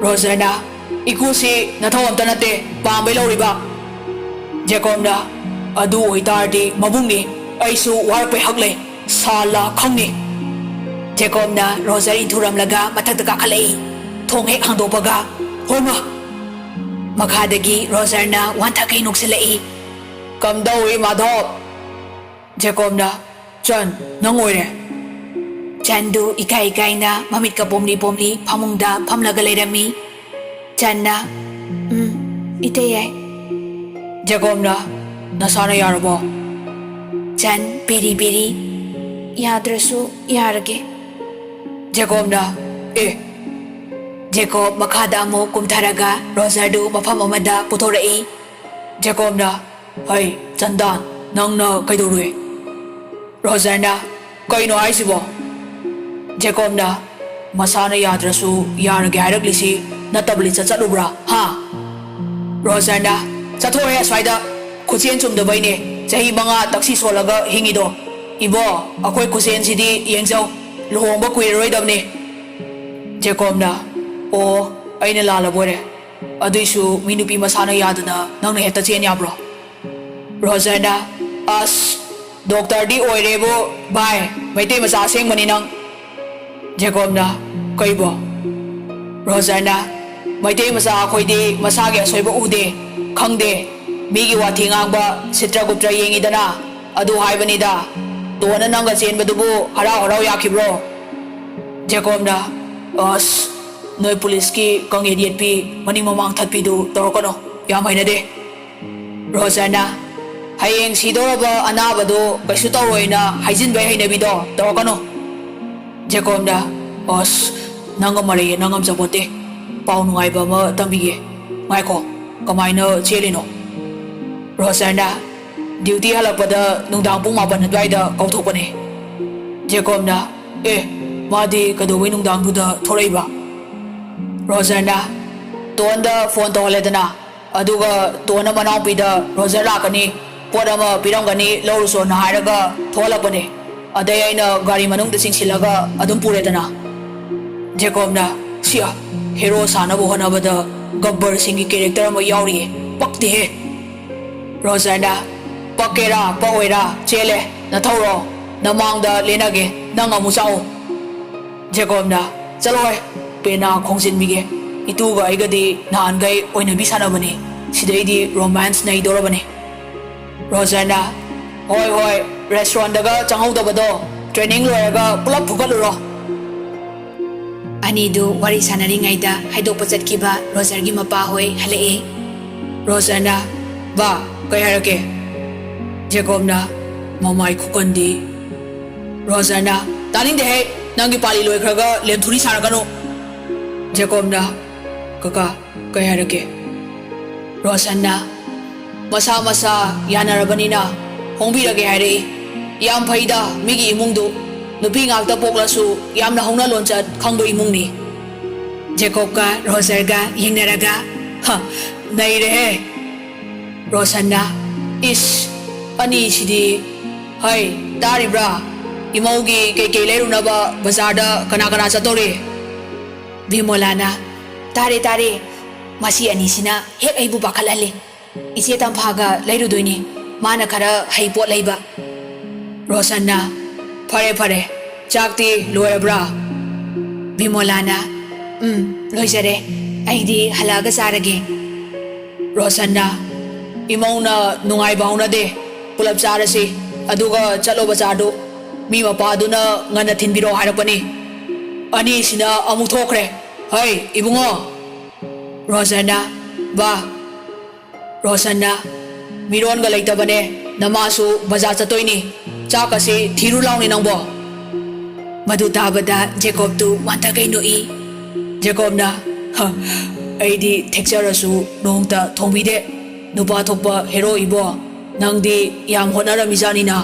ꯔꯣꯖꯔꯅ, "ꯏꯀꯨꯁꯤ ꯅꯊꯧ ꯑꯝꯇ ꯅꯠꯇꯦ ꯄꯥꯝꯕꯩ ꯂꯧꯔꯤꯕ꯫" ꯖꯦꯀꯣꯕꯅ, "ꯑꯗꯨ ꯑꯣꯏꯇꯥꯔꯗꯤ ꯃꯕꯨꯡꯅꯤ, ꯑꯩꯁꯨ ꯋꯥꯔꯛꯄꯩ ꯍꯛ ꯂꯩ, ꯁꯥꯜꯂ ꯈꯪꯅꯤ꯫" ꯖꯦꯀꯣꯕꯅ ꯔꯣꯖꯔ ꯏꯟꯊꯨꯔꯝꯂꯒ ꯃꯊꯛꯇ ꯀꯥꯈꯠꯂꯛꯏ꯫ ꯊꯣꯡ ꯍꯦꯛ ꯍꯥꯡꯗꯣꯛꯄꯒ, "ꯍꯣꯏꯃ!" ꯃꯈꯥꯗꯒꯤ ꯔꯣꯖꯔꯅ ꯋꯥꯟꯊꯈꯩ ꯅꯣꯛꯁꯤꯜꯂꯛꯏ꯫ "ꯀꯝꯗꯧꯏ ꯃꯥꯙꯣꯞ?" ꯖꯦꯀꯣꯕꯅ, "ꯆꯟ, ꯅꯪ ꯑꯣꯏꯔꯦ꯫" ꯆꯟꯗꯨ ꯏꯀꯥꯏ ꯏꯀꯥꯏꯅ ꯃꯃꯤꯠꯀ ꯄꯣꯝꯂꯤ ꯄꯣꯝꯂꯤ ꯐꯃꯨꯡꯗ ꯐꯝꯂꯒ ꯂꯩꯔꯝꯃꯤ꯫ ꯆꯟꯅ, "ꯎꯝ, ꯏꯇꯩ ꯌꯥꯏ꯫" ꯖꯦꯀꯣꯕꯅ, "ꯅꯁꯥꯅ ꯌꯥꯔꯕꯣ?" ꯆꯟ ꯄꯦꯔꯤ ꯄꯦꯔꯤ ꯌꯥꯗ꯭ꯔꯁꯨ ꯌꯥꯔꯒꯦ꯫ ꯖꯦꯀꯣꯕꯅ, "ꯑꯦ!" ꯖꯦꯀꯣꯕ ꯃꯈꯥꯗ ꯑꯃꯨꯛ ꯀꯨꯝꯊꯔꯒ ꯔꯣꯖꯔꯗꯨ ꯃꯐꯝ ꯑꯃꯗ ꯄꯨꯊꯣꯔꯛꯏ꯫ ꯖꯦꯀꯣꯕꯅ, "ꯍꯩ, ꯆꯟꯗꯥꯟ, ꯅꯪꯅ ꯀꯩꯗꯧꯔꯨꯏ?" ꯔꯣꯖꯔꯅ, "ꯀꯩꯅꯣ ꯍꯥꯏꯁꯤꯕꯣ?" ꯖꯦꯀꯣꯕꯅ, "ꯃꯁꯥꯅ ꯌꯥꯗ꯭ꯔꯁꯨ ꯌꯥꯔꯒꯦ ꯍꯥꯏꯔꯛꯂꯤꯁꯤ ꯅꯠꯇꯕ ꯂꯤꯆꯠ ꯆꯠꯂꯨꯕ꯭ꯔꯥ, ꯍꯥ?" ꯔꯣꯖꯔꯅ, "ꯆꯠꯊꯣꯛꯑꯦ ꯑꯁ꯭ꯋꯥꯏꯗ꯫ ꯈꯨꯠꯁꯦꯟ ꯆꯨꯝꯗꯕꯩꯅꯦ ꯆꯍꯤ ꯃꯉꯥ ꯇꯛꯁꯤ ꯁꯣꯜꯂꯒ ꯍꯤꯡꯉꯤꯗꯣ꯫ ꯏꯕꯣ, ꯑꯩꯈꯣꯏ ꯈꯨꯠꯁꯦꯟꯁꯤꯗꯤ ꯌꯦꯡꯖꯧ, ꯂꯨꯍꯣꯡꯕ ꯀꯨꯏꯔꯔꯣꯏꯗꯕꯅꯤ꯫" ꯖꯦꯀꯣꯕꯅ, "ꯑꯣ, ꯑꯩꯅ ꯂꯥꯜꯂꯕꯣꯏꯔꯦ꯫ ꯑꯗꯨꯏꯁꯨ ꯃꯤ ꯅꯨꯄꯤ ꯃꯁꯥꯅ ꯌꯥꯗꯅ ꯅꯪꯅ ꯍꯦꯛꯇ ꯆꯦꯟ ꯌꯥꯕ꯭ꯔꯣ?" ꯔꯣꯖꯔꯅ, "ꯑꯁ, ꯗꯣꯛꯇꯔꯗꯤ ꯑꯣꯏꯔꯦꯕꯨ ꯚꯥꯏ, ꯃꯩꯇꯩ ꯃꯆꯥ ꯑꯁꯦꯡꯕꯅꯤ ꯅꯪ꯫" ꯖꯦꯀꯣꯕꯅ, "ꯀꯩꯕꯣ?" ꯔꯣꯖꯔꯅ, "ꯃꯩꯇꯩ ꯃꯆꯥ ꯑꯩꯈꯣꯏꯗꯤ ꯃꯁꯥꯒꯤ ꯑꯁꯣꯏꯕ ꯎꯗꯦ, ꯈꯪꯗꯦ꯫ ꯃꯤꯒꯤ ꯋꯥꯊꯤ ꯉꯥꯡꯕ ꯁꯤꯇ꯭ꯔꯒꯨꯞꯇ꯭ꯔ ꯌꯦꯡꯉꯤꯗꯅ, ꯑꯗꯨ ꯍꯥꯏꯕꯅꯤꯗ꯫ ꯇꯣꯟꯅ ꯅꯪꯒ ꯆꯦꯟꯕꯗꯨꯕꯨ ꯍꯔꯥꯎ ꯍꯔꯥꯎ ꯌꯥꯈꯤꯕ꯭ꯔꯣ?" ꯖꯦꯀꯣꯕꯅ, "ꯑꯁ, ꯅꯣꯏ ꯄꯨꯂꯤꯁꯀꯤ ꯀꯪꯌꯦꯠ ꯌꯦꯠꯄꯤ, ꯃꯅꯤꯡ ꯃꯃꯥꯡ ꯊꯠꯄꯤꯗꯨ ꯇꯧꯔꯛꯀꯅꯨ, ꯌꯥꯝ ꯍꯩꯅꯗꯦ꯫" ꯔꯣꯖꯔꯅ, "ꯍꯌꯦꯡ ꯁꯤꯗꯧꯔꯕ ꯑꯅꯥꯕꯗꯨ ꯀꯩꯁꯨ ꯇꯧꯔꯣꯏꯅ ꯍꯥꯏꯖꯤꯟꯕꯩ ꯍꯩꯅꯕꯤꯗꯣ ꯇꯧꯔꯛꯀꯅꯨ꯫" ꯖꯦꯀꯣꯕꯅ, "ꯑꯁ, ꯅꯪꯒ ꯃꯔꯩ ꯌꯦꯠꯅ ꯉꯝꯖꯄꯣꯠꯇꯦ꯫ ꯄꯥꯎ ꯅꯨꯡꯉꯥꯏꯕ ꯑꯃ ꯇꯝꯕꯤꯒꯦ꯫ ꯉꯥꯏꯈꯣ, ꯀꯃꯥꯏꯅ ꯆꯦꯜꯂꯤꯅꯣ?" ꯔꯣꯖꯔꯅ, "ꯗ꯭ꯌꯨꯇꯤ ꯍꯜꯂꯛꯄꯗ ꯅꯨꯡꯗꯥꯡ ꯄꯨꯡ ꯃꯥꯄꯟ ꯑꯗꯨꯋꯥꯏꯗ ꯀꯧꯊꯣꯛꯄꯅꯦ꯫" ꯖꯦꯀꯣꯕꯅ, "ꯑꯦ, ꯃꯥꯗꯤ ꯀꯩꯗꯧꯕꯩ ꯅꯨꯡꯗꯥꯡꯗꯨꯗ ꯊꯣꯔꯛꯏꯕ?" ꯔꯣꯖꯔꯅ, "ꯇꯣꯟꯗ ꯐꯣꯟ ꯇꯧꯍꯜꯂꯦꯗꯅ, ꯑꯗꯨꯒ ꯇꯣꯟꯅ ꯃꯅꯥꯎꯄꯤꯗ ꯔꯣꯖꯔ ꯂꯥꯛꯀꯅꯤ, ꯄꯣꯠ ꯑꯃ ꯄꯤꯔꯝꯒꯅꯤ, ꯂꯧꯔꯨꯆꯣꯅ ꯍꯥꯏꯔꯒ ꯊꯣꯛꯍꯜꯂꯛꯄꯅꯦ꯫ ꯑꯗꯩ ꯑꯩꯅ ꯒꯥꯔꯤ ꯃꯅꯨꯡꯗ ꯆꯤꯡꯁꯤꯜꯂꯒ ꯑꯗꯨꯝ ꯄꯨꯔꯦꯗꯅ꯫" ꯖꯦꯀꯣꯕꯅ, "ꯁꯤꯌꯥ, ꯍꯦꯔꯣ ꯁꯥꯅꯕ ꯍꯣꯠꯅꯕꯗ ꯒꯕꯔꯁꯤꯡꯒꯤ ꯀꯦꯔꯦꯛꯇꯔ ꯑꯃ ꯌꯥꯎꯔꯤꯌꯦ, ꯄꯛꯇꯦꯍꯦ!" ꯔꯣꯖꯔꯅ, "ꯄꯛꯀꯦꯔꯥ ꯄꯛꯑꯣꯏꯔꯥ, ꯆꯦꯜꯂꯦ, ꯅꯊꯧꯔꯣ, ꯅꯃꯥꯡꯗ ꯂꯦꯟꯅꯒꯦ, ꯅꯪ ꯑꯃꯨꯛ ꯆꯥꯛꯎ꯫" ꯖꯦꯀꯣꯕꯅ, "ꯆꯠꯂꯣꯍꯦ, ꯄꯦꯅꯥ ꯈꯣꯡꯖꯤꯟꯕꯤꯒꯦ꯫ ꯏꯇꯨꯒ ꯑꯩꯒꯗꯤ ꯅꯍꯥꯟꯈꯩ ꯑꯣꯏꯅꯕꯤ ꯁꯥꯟꯅꯕꯅꯤ, ꯁꯤꯗꯩꯗꯤ ꯔꯣꯃꯥꯟꯁ ꯅꯩꯗꯧꯔꯕꯅꯤ꯫" ꯔꯣꯖꯔꯅ, "ꯍꯣꯏ, ꯍꯣꯏ, ꯔꯦꯁꯇꯨꯔꯦꯟꯗꯒ ꯆꯪꯍꯧꯗꯕꯗꯣ, ꯇ꯭ꯔꯦꯅꯤꯡ ꯂꯣꯏꯔꯒ ꯄꯨꯂꯞ ꯐꯨꯒꯠꯂꯨꯔꯣ꯫" ꯑꯅꯤꯗꯨ ꯋꯥꯔꯤ ꯁꯥꯟꯅꯔꯤꯉꯩꯗ ꯍꯥꯏꯗꯣꯛꯄ ꯆꯠꯈꯤꯕ ꯔꯣꯖꯔꯒꯤ ꯃꯄꯥꯍꯣꯏ ꯍꯜꯂꯛꯑꯦ꯫ ꯔꯣꯖꯔꯅ, "ꯕꯥ, ꯀꯩ ꯍꯥꯏꯔꯛꯀꯦ?" ꯖꯦꯀꯣꯕꯅ, "ꯃꯃꯥꯏ ꯈꯨꯀꯟꯗꯤ!" ꯔꯣꯖꯔꯅ, "ꯇꯥꯅꯤꯡꯗꯦꯍꯦ, ꯅꯪꯒꯤ ꯄꯥꯂꯤ ꯂꯣꯏꯈ꯭ꯔꯒ ꯂꯦꯝꯊꯨꯔꯤ ꯁꯥꯔꯛꯀꯅꯨ꯫" ꯖꯦꯀꯣꯕꯅ, "ꯀꯀꯥ, ꯀꯩ ꯍꯥꯏꯔꯛꯀꯦ?" ꯔꯣꯁꯟꯅ, "ꯃꯁꯥ ꯃꯁꯥ ꯌꯥꯅꯔꯕꯅꯤꯅ ꯍꯣꯡꯕꯤꯔꯒꯦ ꯍꯥꯏꯔꯛꯏ꯫ ꯌꯥꯝ ꯐꯩꯗ, ꯃꯤꯒꯤ ꯏꯃꯨꯡꯗꯨ ꯅꯨꯄꯤ ꯉꯥꯛꯇ ꯄꯣꯛꯂꯁꯨ ꯌꯥꯝꯅ ꯍꯧꯅ ꯂꯣꯟꯆꯠ ꯈꯪꯕ ꯏꯃꯨꯡꯅꯤ꯫" ꯖꯦꯀꯣꯕꯀ ꯔꯣꯖꯔꯒ ꯌꯦꯡꯅꯔꯒ, "ꯍ, ꯅꯩꯔꯦꯍꯦ꯫" ꯔꯣꯁꯟꯅ, "ꯏꯁ, ꯑꯅꯤꯁꯤꯗꯤ꯫ ꯍꯩ, ꯇꯥꯔꯤꯕ꯭ꯔꯥ? ꯏꯃꯧꯒꯤ ꯀꯩꯀꯩ ꯂꯩꯔꯨꯅꯕ ꯕꯖꯥꯔꯗ ꯀꯅꯥ ꯀꯅꯥ ꯆꯠꯇꯧꯔꯤ?" ꯕꯤꯃꯣꯂꯥꯅ, "ꯇꯥꯔꯦ, ꯇꯥꯔꯦ꯫ ꯃꯁꯤ ꯑꯅꯤꯁꯤꯅ ꯍꯦꯛ ꯑꯩꯕꯨ ꯄꯥꯈꯠꯍꯜꯂꯤ꯫ ꯏꯆꯦ ꯇꯝꯐꯥꯒ ꯂꯩꯔꯨꯗꯣꯏꯅꯤ꯫ ꯃꯥꯅ ꯈꯔ ꯍꯩ ꯄꯣꯠ ꯂꯩꯕ꯫" ꯔꯣꯁꯟꯅ, "ꯐꯔꯦ, ꯐꯔꯦ꯫ ꯆꯥꯛꯇꯤ ꯂꯣꯏꯔꯕ꯭ꯔꯥ?" ꯕꯤꯃꯣꯂꯥꯅ, "ꯎꯝ, ꯂꯣꯏꯖꯔꯦ꯫ ꯑꯩꯗꯤ ꯍꯜꯂꯛꯑꯒ ꯆꯥꯔꯒꯦ꯫" ꯔꯣꯁꯟꯅ, "ꯏꯃꯧꯅ ꯅꯨꯡꯉꯥꯏꯕ ꯍꯧꯅꯗꯦ꯫ ꯄꯨꯂꯞ ꯆꯥꯔꯁꯤ꯫ ꯑꯗꯨꯒ ꯆꯠꯂꯣ ꯕꯖꯥꯔꯗꯨ꯫ ꯃꯤ ꯃꯄꯥꯗꯨꯅ ꯉꯟꯅ ꯊꯤꯟꯕꯤꯔꯛꯑꯣ ꯍꯥꯏꯔꯛꯄꯅꯤ꯫" ꯑꯅꯤꯁꯤꯅ ꯑꯃꯨꯛ ꯊꯣꯛꯈ꯭ꯔꯦ꯫ "ꯍꯩ, ꯏꯕꯨꯡꯉꯣ!" ꯔꯣꯖꯔꯅ, "ꯕꯥ꯫" ꯔꯣꯁꯟꯅ, "ꯃꯤꯔꯣꯟꯒ ꯂꯩꯇꯕꯅꯦ, ꯅꯃꯥꯁꯨ ꯕꯖꯥꯔ ꯆꯠꯇꯣꯏꯅꯤ, ꯆꯥꯛꯀꯁꯤ ꯊꯤꯔꯨ ꯂꯥꯎꯅꯦ ꯅꯪꯕꯣ꯫" ꯃꯗꯨ ꯇꯥꯕꯗ ꯖꯦꯀꯣꯕꯇꯨ ꯋꯥꯟꯊꯒꯩ ꯅꯣꯛꯏ꯫ ꯖꯦꯀꯣꯕꯅ, "ꯍ, ꯑꯩꯗꯤ ꯊꯦꯛꯆꯔꯁꯨ ꯅꯣꯡꯇ ꯊꯣꯡꯕꯤꯗꯦ꯫ ꯅꯨꯄꯥ ꯊꯣꯛꯄ ꯍꯦꯔꯣ ꯏꯕꯣ, ꯅꯪꯗꯤ ꯌꯥꯝ ꯍꯣꯠꯅꯔꯝꯃꯤꯖꯥꯠꯅꯤꯅ꯫"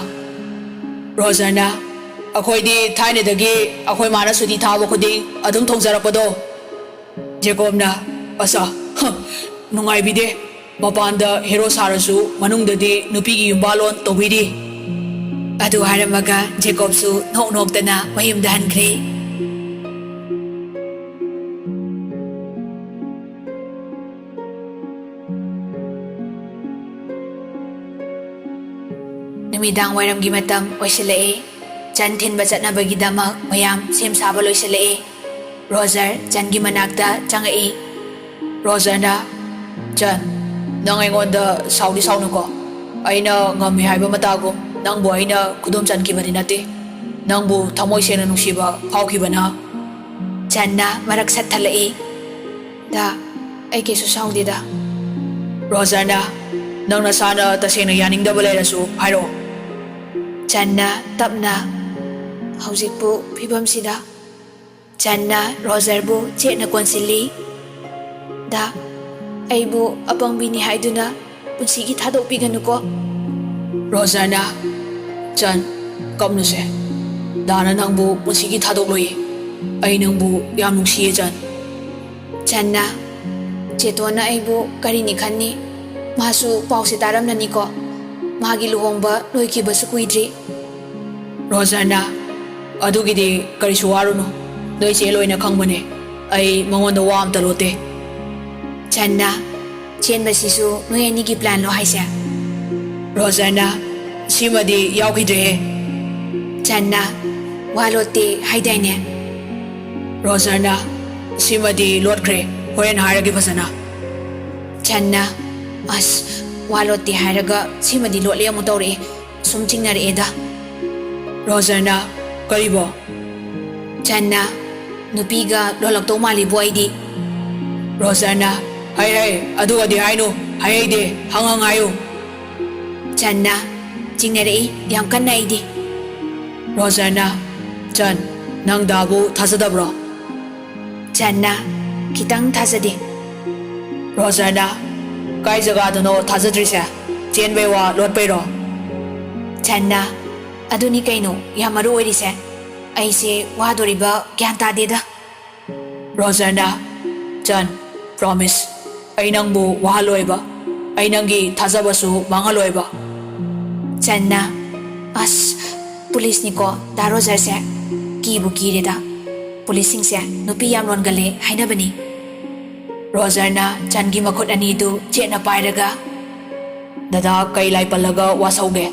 ꯔꯣꯖꯔꯅ, "ꯑꯩꯈꯣꯏꯗꯤ ꯊꯥꯏꯅꯗꯒꯤ ꯑꯩꯈꯣꯏ ꯃꯥꯅ ꯁꯨꯇꯤ ꯊꯥꯕ ꯈꯨꯗꯤꯡ ꯑꯗꯨꯝ ꯊꯣꯡꯖꯔꯛꯄꯗꯣ꯫" ꯖꯦꯀꯣꯕꯅ, "ꯑꯁ, ꯍ, ꯅꯨꯡꯉꯥꯏꯕꯤꯗꯦ꯫ ꯃꯄꯥꯟꯗ ꯍꯦꯔꯣ ꯁꯥꯔꯁꯨ ꯃꯅꯨꯡꯗꯗꯤ ꯅꯨꯄꯤꯒꯤ ꯌꯨꯝꯕꯥꯜꯂꯣꯟ ꯇꯧꯕꯤꯔꯤ꯫" ꯑꯗꯨ ꯍꯥꯏꯔꯝꯃꯒ ꯖꯦꯀꯣꯕꯁꯨ ꯅꯣꯛ ꯅꯣꯛꯇꯅ ꯃꯌꯨꯝꯗ ꯍꯟꯈ꯭ꯔꯦ꯫ ꯅꯨꯃꯤꯗꯥꯡ ꯋꯥꯏꯔꯝꯒꯤ ꯃꯇꯝ ꯑꯣꯏꯁꯤꯜꯂꯛꯑꯦ꯫ ꯆꯟ ꯊꯤꯟꯕ ꯆꯠꯅꯕꯒꯤꯗꯃꯛ ꯃꯌꯥꯝ ꯁꯦꯝ ꯁꯥꯕ ꯂꯣꯏꯁꯤꯜꯂꯛꯑꯦ꯫ ꯔꯣꯖꯔ ꯆꯟꯒꯤ ꯃꯅꯥꯛꯇ ꯆꯪꯉꯛꯏ꯫ ꯔꯣꯖꯔꯅ, "ꯆꯟ, ꯅꯪ ꯑꯩꯉꯣꯟꯗ ꯁꯥꯎꯗꯤ ꯁꯥꯎꯅꯨꯀꯣ꯫ ꯑꯩꯅ ꯉꯝꯃꯤ ꯍꯥꯏꯕ ꯃꯇꯥꯒꯨꯝ ꯅꯪꯕꯨ ꯑꯩꯅ ꯈꯨꯗꯨꯝ ꯆꯟꯈꯤꯕꯗꯤ ꯅꯠꯇꯦ꯫ ꯅꯪꯕꯨ ꯊꯃꯣꯏ ꯁꯦꯡꯅ ꯅꯨꯡꯁꯤꯕ ꯐꯥꯎꯈꯤꯕꯅ꯫" ꯆꯟꯅ ꯃꯔꯛ ꯁꯠꯊꯠꯂꯛꯏ꯫ "ꯗꯥ, ꯑꯩ ꯀꯩꯁꯨ ꯁꯥꯎꯗꯦꯗ꯫" ꯔꯣꯖꯔꯅ, "ꯅꯪ ꯅꯁꯥꯅ ꯇꯁꯦꯡꯅ ꯌꯥꯅꯤꯡꯗꯕ ꯂꯩꯔꯁꯨ ꯍꯥꯏꯔꯛꯑꯣ꯫" ꯆꯟꯅ ꯇꯞꯅ, ꯍꯧꯖꯤꯛꯄꯨ ꯐꯤꯕꯝꯁꯤꯗ꯫ ꯆꯟꯅ ꯔꯣꯖꯔꯕꯨ ꯆꯦꯠꯅ ꯀꯣꯟꯁꯤꯜꯂꯤ꯫ "ꯗꯥ, ꯑꯩꯕꯨ ꯑꯄꯪꯕꯤꯅꯤ ꯍꯥꯏꯗꯨꯅ ꯄꯨꯟꯁꯤꯒꯤ ꯊꯥꯗꯣꯛꯄꯤꯒꯅꯨꯀꯣ꯫" ꯔꯣꯖꯔꯅ, "ꯆꯟ, ꯀꯞꯅꯨꯁꯦ꯫ ꯗꯥꯅ ꯅꯪꯕꯨ ꯄꯨꯟꯁꯤꯒꯤ ꯊꯥꯗꯣꯛꯂꯣꯏꯌꯦ꯫ ꯑꯩ ꯅꯪꯕꯨ ꯌꯥꯝ ꯅꯨꯡꯁꯤꯌꯦ, ꯆꯟ꯫" ꯆꯟꯅ, "ꯆꯦꯇꯣꯟꯅ ꯑꯩꯕꯨ ꯀꯔꯤꯅꯤ ꯈꯟꯅꯤ? ꯃꯥꯁꯨ ꯄꯥꯎꯁꯦ ꯇꯥꯔꯝꯂꯅꯤꯀꯣ꯫ ꯃꯥꯒꯤ ꯂꯨꯍꯣꯡꯕ ꯂꯣꯏꯈꯤꯕꯁꯨ ꯀꯨꯏꯗ꯭ꯔꯤ꯫" ꯔꯣꯖꯔꯅ, "ꯑꯗꯨꯒꯤꯗꯤ ꯀꯔꯤꯁꯨ ꯋꯥꯔꯨꯅꯨ꯫ ꯅꯣꯏ ꯆꯦ ꯂꯣꯏꯅ ꯈꯪꯕꯅꯦ꯫ ꯑꯩ ꯃꯉꯣꯟꯗ ꯋꯥ ꯑꯝꯇ ꯂꯣꯠꯇꯦ꯫" ꯆꯟꯅ, "ꯆꯦꯟꯕꯁꯤꯁꯨ ꯅꯣꯏ ꯑꯅꯤꯒꯤ ꯄ꯭ꯂꯥꯟꯂꯣ ꯍꯥꯏꯁꯦ?" ꯔꯣꯖꯔꯅ, "ꯁꯤꯃꯗꯤ ꯌꯥꯎꯈꯤꯗ꯭ꯔꯦꯍꯦ꯫" ꯆꯟꯅ, "ꯋꯥ ꯂꯣꯠꯇꯦ ꯍꯥꯏꯗꯥꯏꯅꯦ?" ꯔꯣꯖꯔꯅ, "ꯁꯤꯃꯗꯤ ꯂꯣꯠꯈ꯭ꯔꯦ, ꯍꯣꯔꯦꯟ ꯍꯥꯏꯔꯒꯦ ꯐꯖꯅ꯫" ꯆꯟꯅ, "ꯑꯁ, ꯋꯥ ꯂꯣꯠꯇꯦ ꯍꯥꯏꯔꯒ ꯁꯤꯃꯗꯤ ꯂꯣꯠꯂꯦ ꯑꯃꯨꯛ ꯇꯧꯔꯛꯑꯦ꯫ ꯁꯨꯝ ꯆꯤꯡꯅꯔꯛꯑꯦꯗ꯫" ꯔꯣꯖꯔꯅ, "ꯀꯔꯤꯕꯣ?" ꯆꯟꯅ, "ꯅꯨꯄꯤꯒ ꯂꯣꯜꯂꯛꯇꯧ ꯃꯥꯜꯂꯤꯕꯣ ꯑꯩꯗꯤ꯫" ꯔꯣꯖꯔꯅ, "ꯍꯩ ꯍꯩ, ꯑꯗꯨꯒꯗꯤ ꯍꯥꯏꯅꯨ, ꯍꯩ ꯍꯩꯗꯦ, ꯍꯪ ꯍꯪ ꯍꯥꯏꯌꯨ꯫" ꯆꯟꯅ, "ꯆꯤꯡꯅꯔꯛꯏ ꯌꯥꯝ ꯀꯟꯅ ꯑꯩꯗꯤ꯫" ꯔꯣꯖꯔꯅ, "ꯆꯟ, ꯅꯪ ꯗꯥꯕꯨ ꯊꯥꯖꯗꯕ꯭ꯔꯣ?" ꯆꯟꯅ, "ꯈꯤꯇꯪ ꯊꯥꯖꯗꯦ꯫" ꯔꯣꯖꯔꯅ, "ꯀꯥꯏ ꯖꯒꯥꯗꯅꯣ ꯊꯥꯖꯗ꯭ꯔꯤꯁꯦ? ꯆꯦꯟꯕꯩ ꯋꯥ ꯂꯣꯠꯄꯩꯔꯣ?" ꯆꯟꯅ, "ꯑꯗꯨꯅꯤ ꯀꯩꯅꯣ ꯌꯥꯝ ꯃꯔꯨ ꯑꯣꯏꯔꯤꯁꯦ꯫ ꯑꯩꯁꯦ ꯋꯥꯗꯣꯔꯤꯕ ꯒ꯭ꯌꯥꯟ ꯇꯥꯗꯦꯗ꯫" ꯔꯣꯖꯔꯅ, "ꯆꯟ, ꯄ꯭ꯔꯣꯃꯤꯁ, ꯑꯩ ꯅꯪꯕꯨ ꯋꯥꯍꯜꯂꯣꯏꯕ꯫ ꯑꯩ ꯅꯪꯒꯤ ꯊꯥꯖꯕꯁꯨ ꯃꯥꯡꯍꯜꯂꯣꯏꯕ꯫" ꯆꯟꯅ, "ꯑꯁ, ꯄꯨꯂꯤꯁꯅꯤꯀꯣ ꯗꯥ ꯔꯣꯖꯔꯁꯦ꯫ ꯀꯤꯕꯨ ꯀꯤꯔꯦꯗ꯫ ꯄꯨꯂꯤꯁꯁꯤꯡꯁꯦ ꯅꯨꯄꯤ ꯌꯥꯝ ꯂꯣꯟꯒꯜꯂꯦ ꯍꯥꯏꯅꯕꯅꯤ꯫" ꯔꯣꯖꯔꯅ ꯆꯟꯒꯤ ꯃꯈꯨꯠ ꯑꯅꯤꯗꯨ ꯆꯦꯠꯅ ꯄꯥꯏꯔꯒ, "ꯗꯗꯥ ꯀꯩ ꯂꯥꯏ ꯄꯜꯂꯒ ꯋꯥꯁꯧꯒꯦ?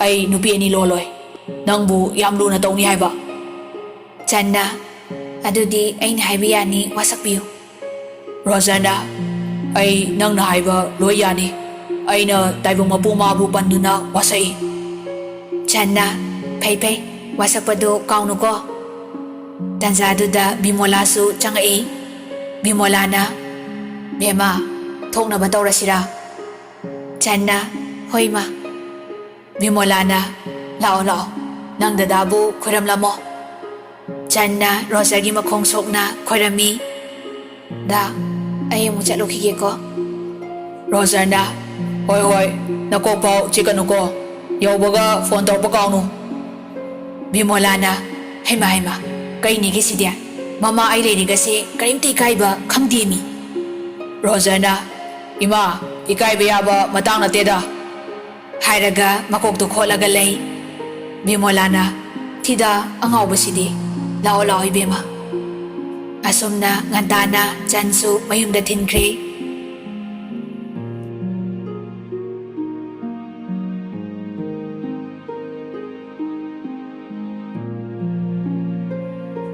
ꯑꯩ ꯅꯨꯄꯤ ꯑꯅꯤ ꯂꯣꯜꯂꯣꯏ꯫ ꯅꯪꯕꯨ ꯌꯥꯝ ꯂꯨꯅ ꯇꯧꯅꯤ ꯍꯥꯏꯕ꯫" ꯆꯟꯅ, "ꯑꯗꯨꯗꯤ ꯑꯩꯅ ꯍꯥꯏꯕ ꯌꯥꯅꯤ, ꯋꯥꯁꯛꯄꯤꯌꯨ꯫" ꯔꯣꯖꯔꯅ, "ꯑꯩ ꯅꯪꯅ ꯍꯥꯏꯕ ꯂꯣꯏ ꯌꯥꯅꯤ꯫ ꯑꯩꯅ ꯇꯥꯏꯕꯪ ꯃꯄꯨ ꯃꯥꯕꯨ ꯄꯟꯗꯨꯅ ꯋꯥꯁꯛꯏ꯫" ꯆꯟꯅ, "ꯐꯩ ꯐꯩ, ꯋꯥꯁꯛꯄꯗꯨ ꯀꯥꯎꯅꯨꯀꯣ꯫" ꯇꯟꯖꯥꯗꯨꯗ ꯕꯤꯃꯣꯂꯥꯁꯨ ꯆꯪꯉꯛꯏ꯫ ꯕꯤꯃꯣꯂꯥꯅ, "ꯕꯦꯝꯃ, ꯊꯣꯛꯅꯕ ꯇꯧꯔꯁꯤꯔꯥ?" ꯆꯟꯅ, "ꯍꯣꯏ ꯃꯥ꯫" ꯕꯤꯃꯣꯂꯥꯅ, "ꯂꯥꯛꯑꯣ, ꯂꯥꯛꯑꯣ, ꯅꯪ ꯗꯗꯥꯕꯨ ꯈꯣꯏꯔꯝꯂꯝꯃꯣ꯫ ꯆꯟꯅ ꯔꯣꯖꯔꯒꯤ ꯃꯈꯣꯡ ꯁꯣꯛꯅ ꯈꯣꯏꯔꯝꯃꯤ꯫ "ꯗꯥ, ꯑꯩ ꯑꯃꯨꯛ ꯆꯠꯂꯨꯈꯤꯒꯦꯀꯣ꯫" ꯔꯣꯖꯔꯅ, "ꯍꯣꯏ, ꯍꯣꯏ, ꯅꯀꯣꯛ ꯐꯥꯎ ꯆꯤꯛꯀꯅꯨꯀꯣ꯫ ꯌꯧꯕꯒ ꯐꯣꯟ ꯇꯧꯔꯛꯄ ꯀꯥꯎꯅꯨ꯫" ꯕꯤꯃꯣꯂꯥꯅ, "ꯍꯩꯃꯥ, ꯍꯩꯃꯥ, ꯀꯩꯅꯤꯒꯦ ꯁꯤꯗꯤ? ꯃꯃꯥ ꯑꯩ ꯂꯩꯔꯤꯒꯁꯦ ꯀꯔꯤꯝꯇ ꯏꯀꯥꯏꯕ ꯈꯪꯗꯦꯃꯤ꯫" ꯔꯣꯖꯔꯅ, "ꯏꯃꯥ, ꯏꯀꯥꯏꯕ ꯌꯥꯕ ꯃꯇꯥꯡ ꯅꯠꯇꯦꯗ꯫" ꯍꯥꯏꯔꯒ ꯃꯀꯣꯛꯇꯣ ꯈꯣꯠꯂꯒ ꯂꯩ꯫ ꯕꯤꯃꯣꯂꯥꯅ, "ꯊꯤꯗ ꯑꯉꯥꯎꯕꯁꯤꯗꯤ, ꯂꯥꯛꯑꯣ, ꯂꯥꯛꯑꯣ ꯏꯕꯦꯝꯃ꯫" ꯑꯁꯨꯝꯅ ꯉꯟꯇꯥꯅ ꯆꯟꯁꯨ ꯃꯌꯨꯝꯗ ꯊꯤꯟꯈ꯭ꯔꯦ꯫